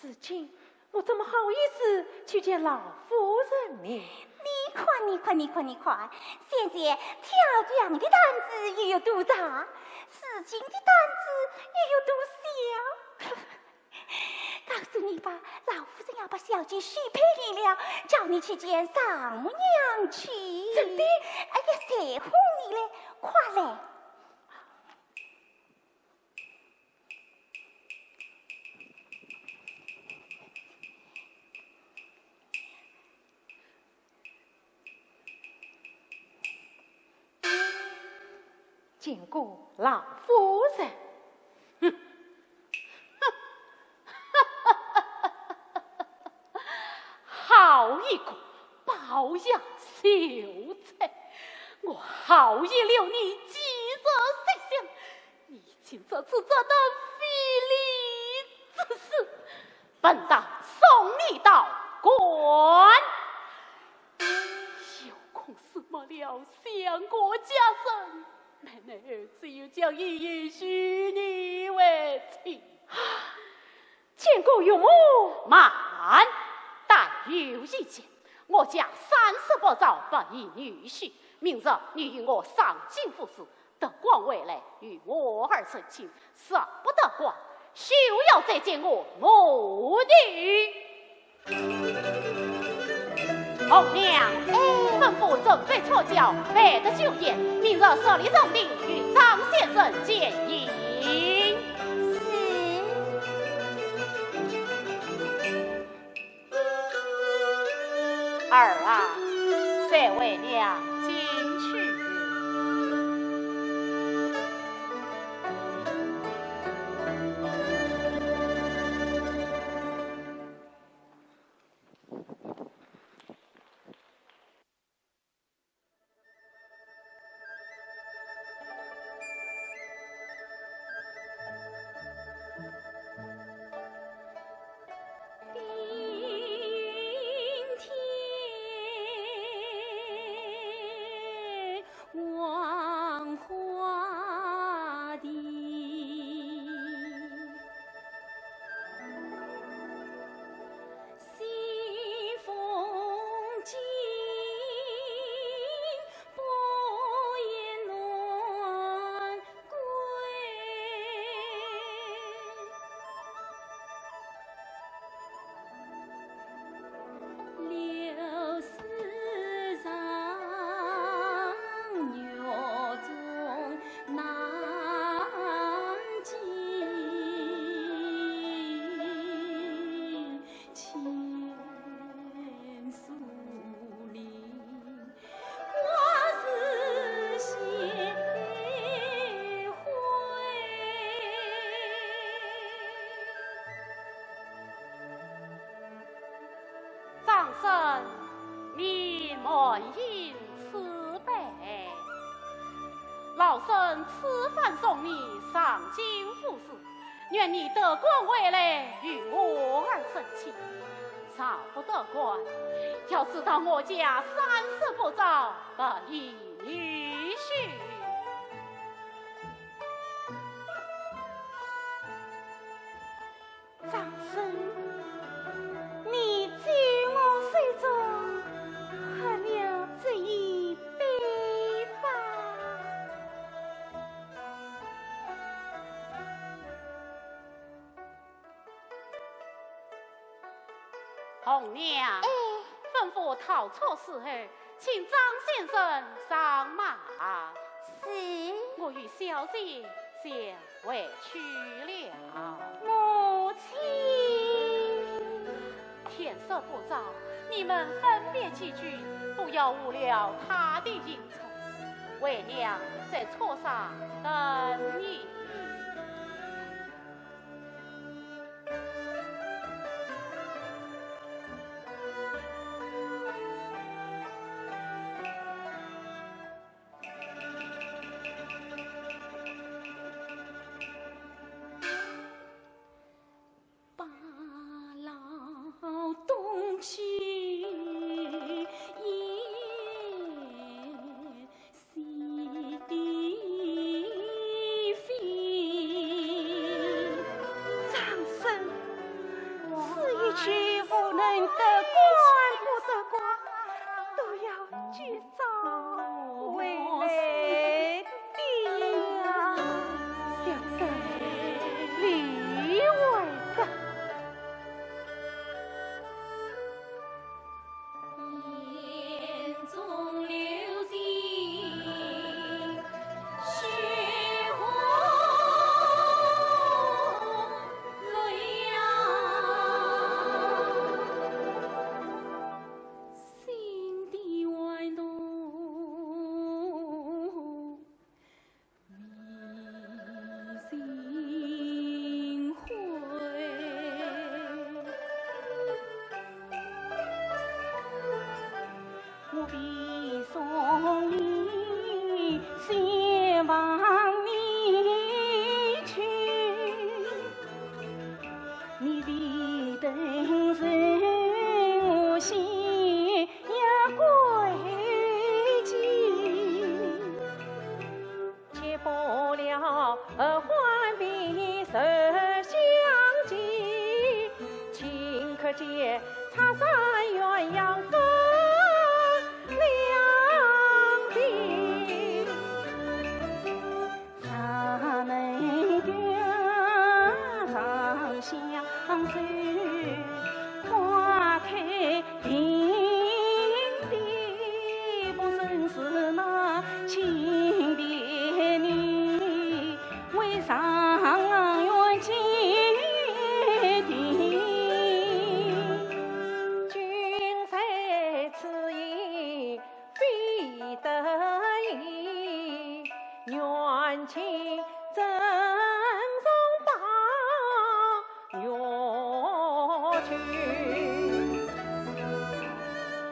如今我怎么好意思去见老夫人呢？你看，你看，你看，你看，先前跳墙的胆子又有多大，如今的胆子又有多小。告诉你吧，老夫人要把小姐许配你了，叫你去见丈母娘去。真的？哎呀，谁哄你嘞？快来！ 见过老夫人。哼，哼，好一个包养秀才！我好意留你寄住西厢，你竟做出这等非礼之事，本当送你到官。 又恐辱没了相国家声，奈何儿子又将莺莺许你为妻。见过岳母。慢，但有一件，我家三十八招不宜女婿，明日你与我上京赴试，得官回来与我儿成亲，若不得休要再见我母女。红娘，哎，吩咐准备车轿，备得酒宴，明日设立人庭，与张先生饯行。是。 儿啊，随为娘进去。张生，你满饮此杯，老身此番送你上京赴试，愿你得官回来与我儿成亲。 若不得官，要知道我家三世不招白衣女婿。张生，你在我手中喝了这一杯吧。 红娘，哎。吩咐套车伺候，请张先生上马。是。我与小姐先回去了。母亲。天色不早，你们分别几句，不要误了他的行程。为娘在车上等你。 张生，此一去无论得官不得官，都要及早回来的呀。小生理会的。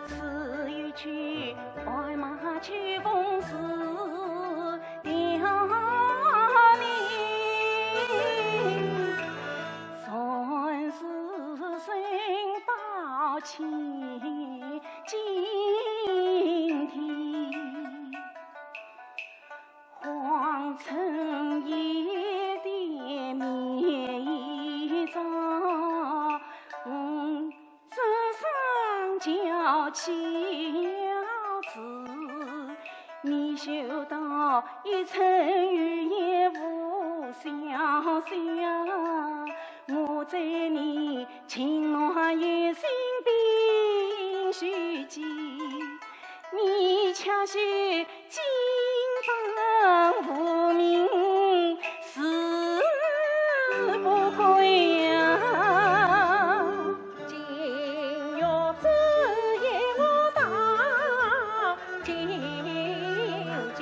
此一去，白马秋风似飘零，船似水到千斤天。 荒村野地眠一朝，嗯，只剩娇妻小子。你休道一城余孽无消息啊，我知你 情愿有心必须寄，你却是金榜无名誓不归啊。金玉之言我道 尽尽，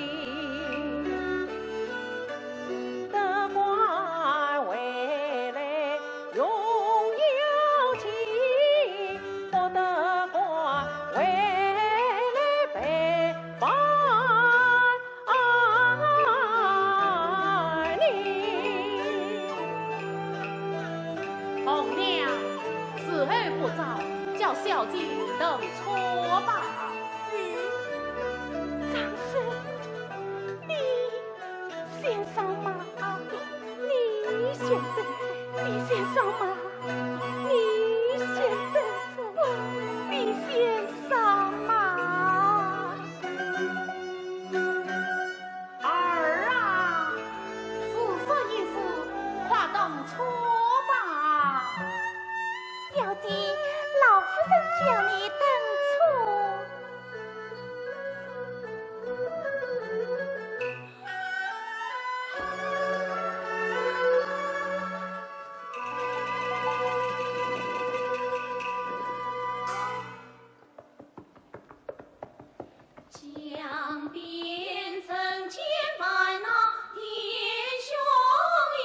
得官回来荣耀尽，不得官回来被办理。红娘，时候不早，叫小姐登车吧。 是，张生，你先上马，你先登车，你先上马，你先登车，你先上马。儿啊，是说一声，快登车吧。小姐，老夫人叫你登车。 江边曾见烦恼天下雨。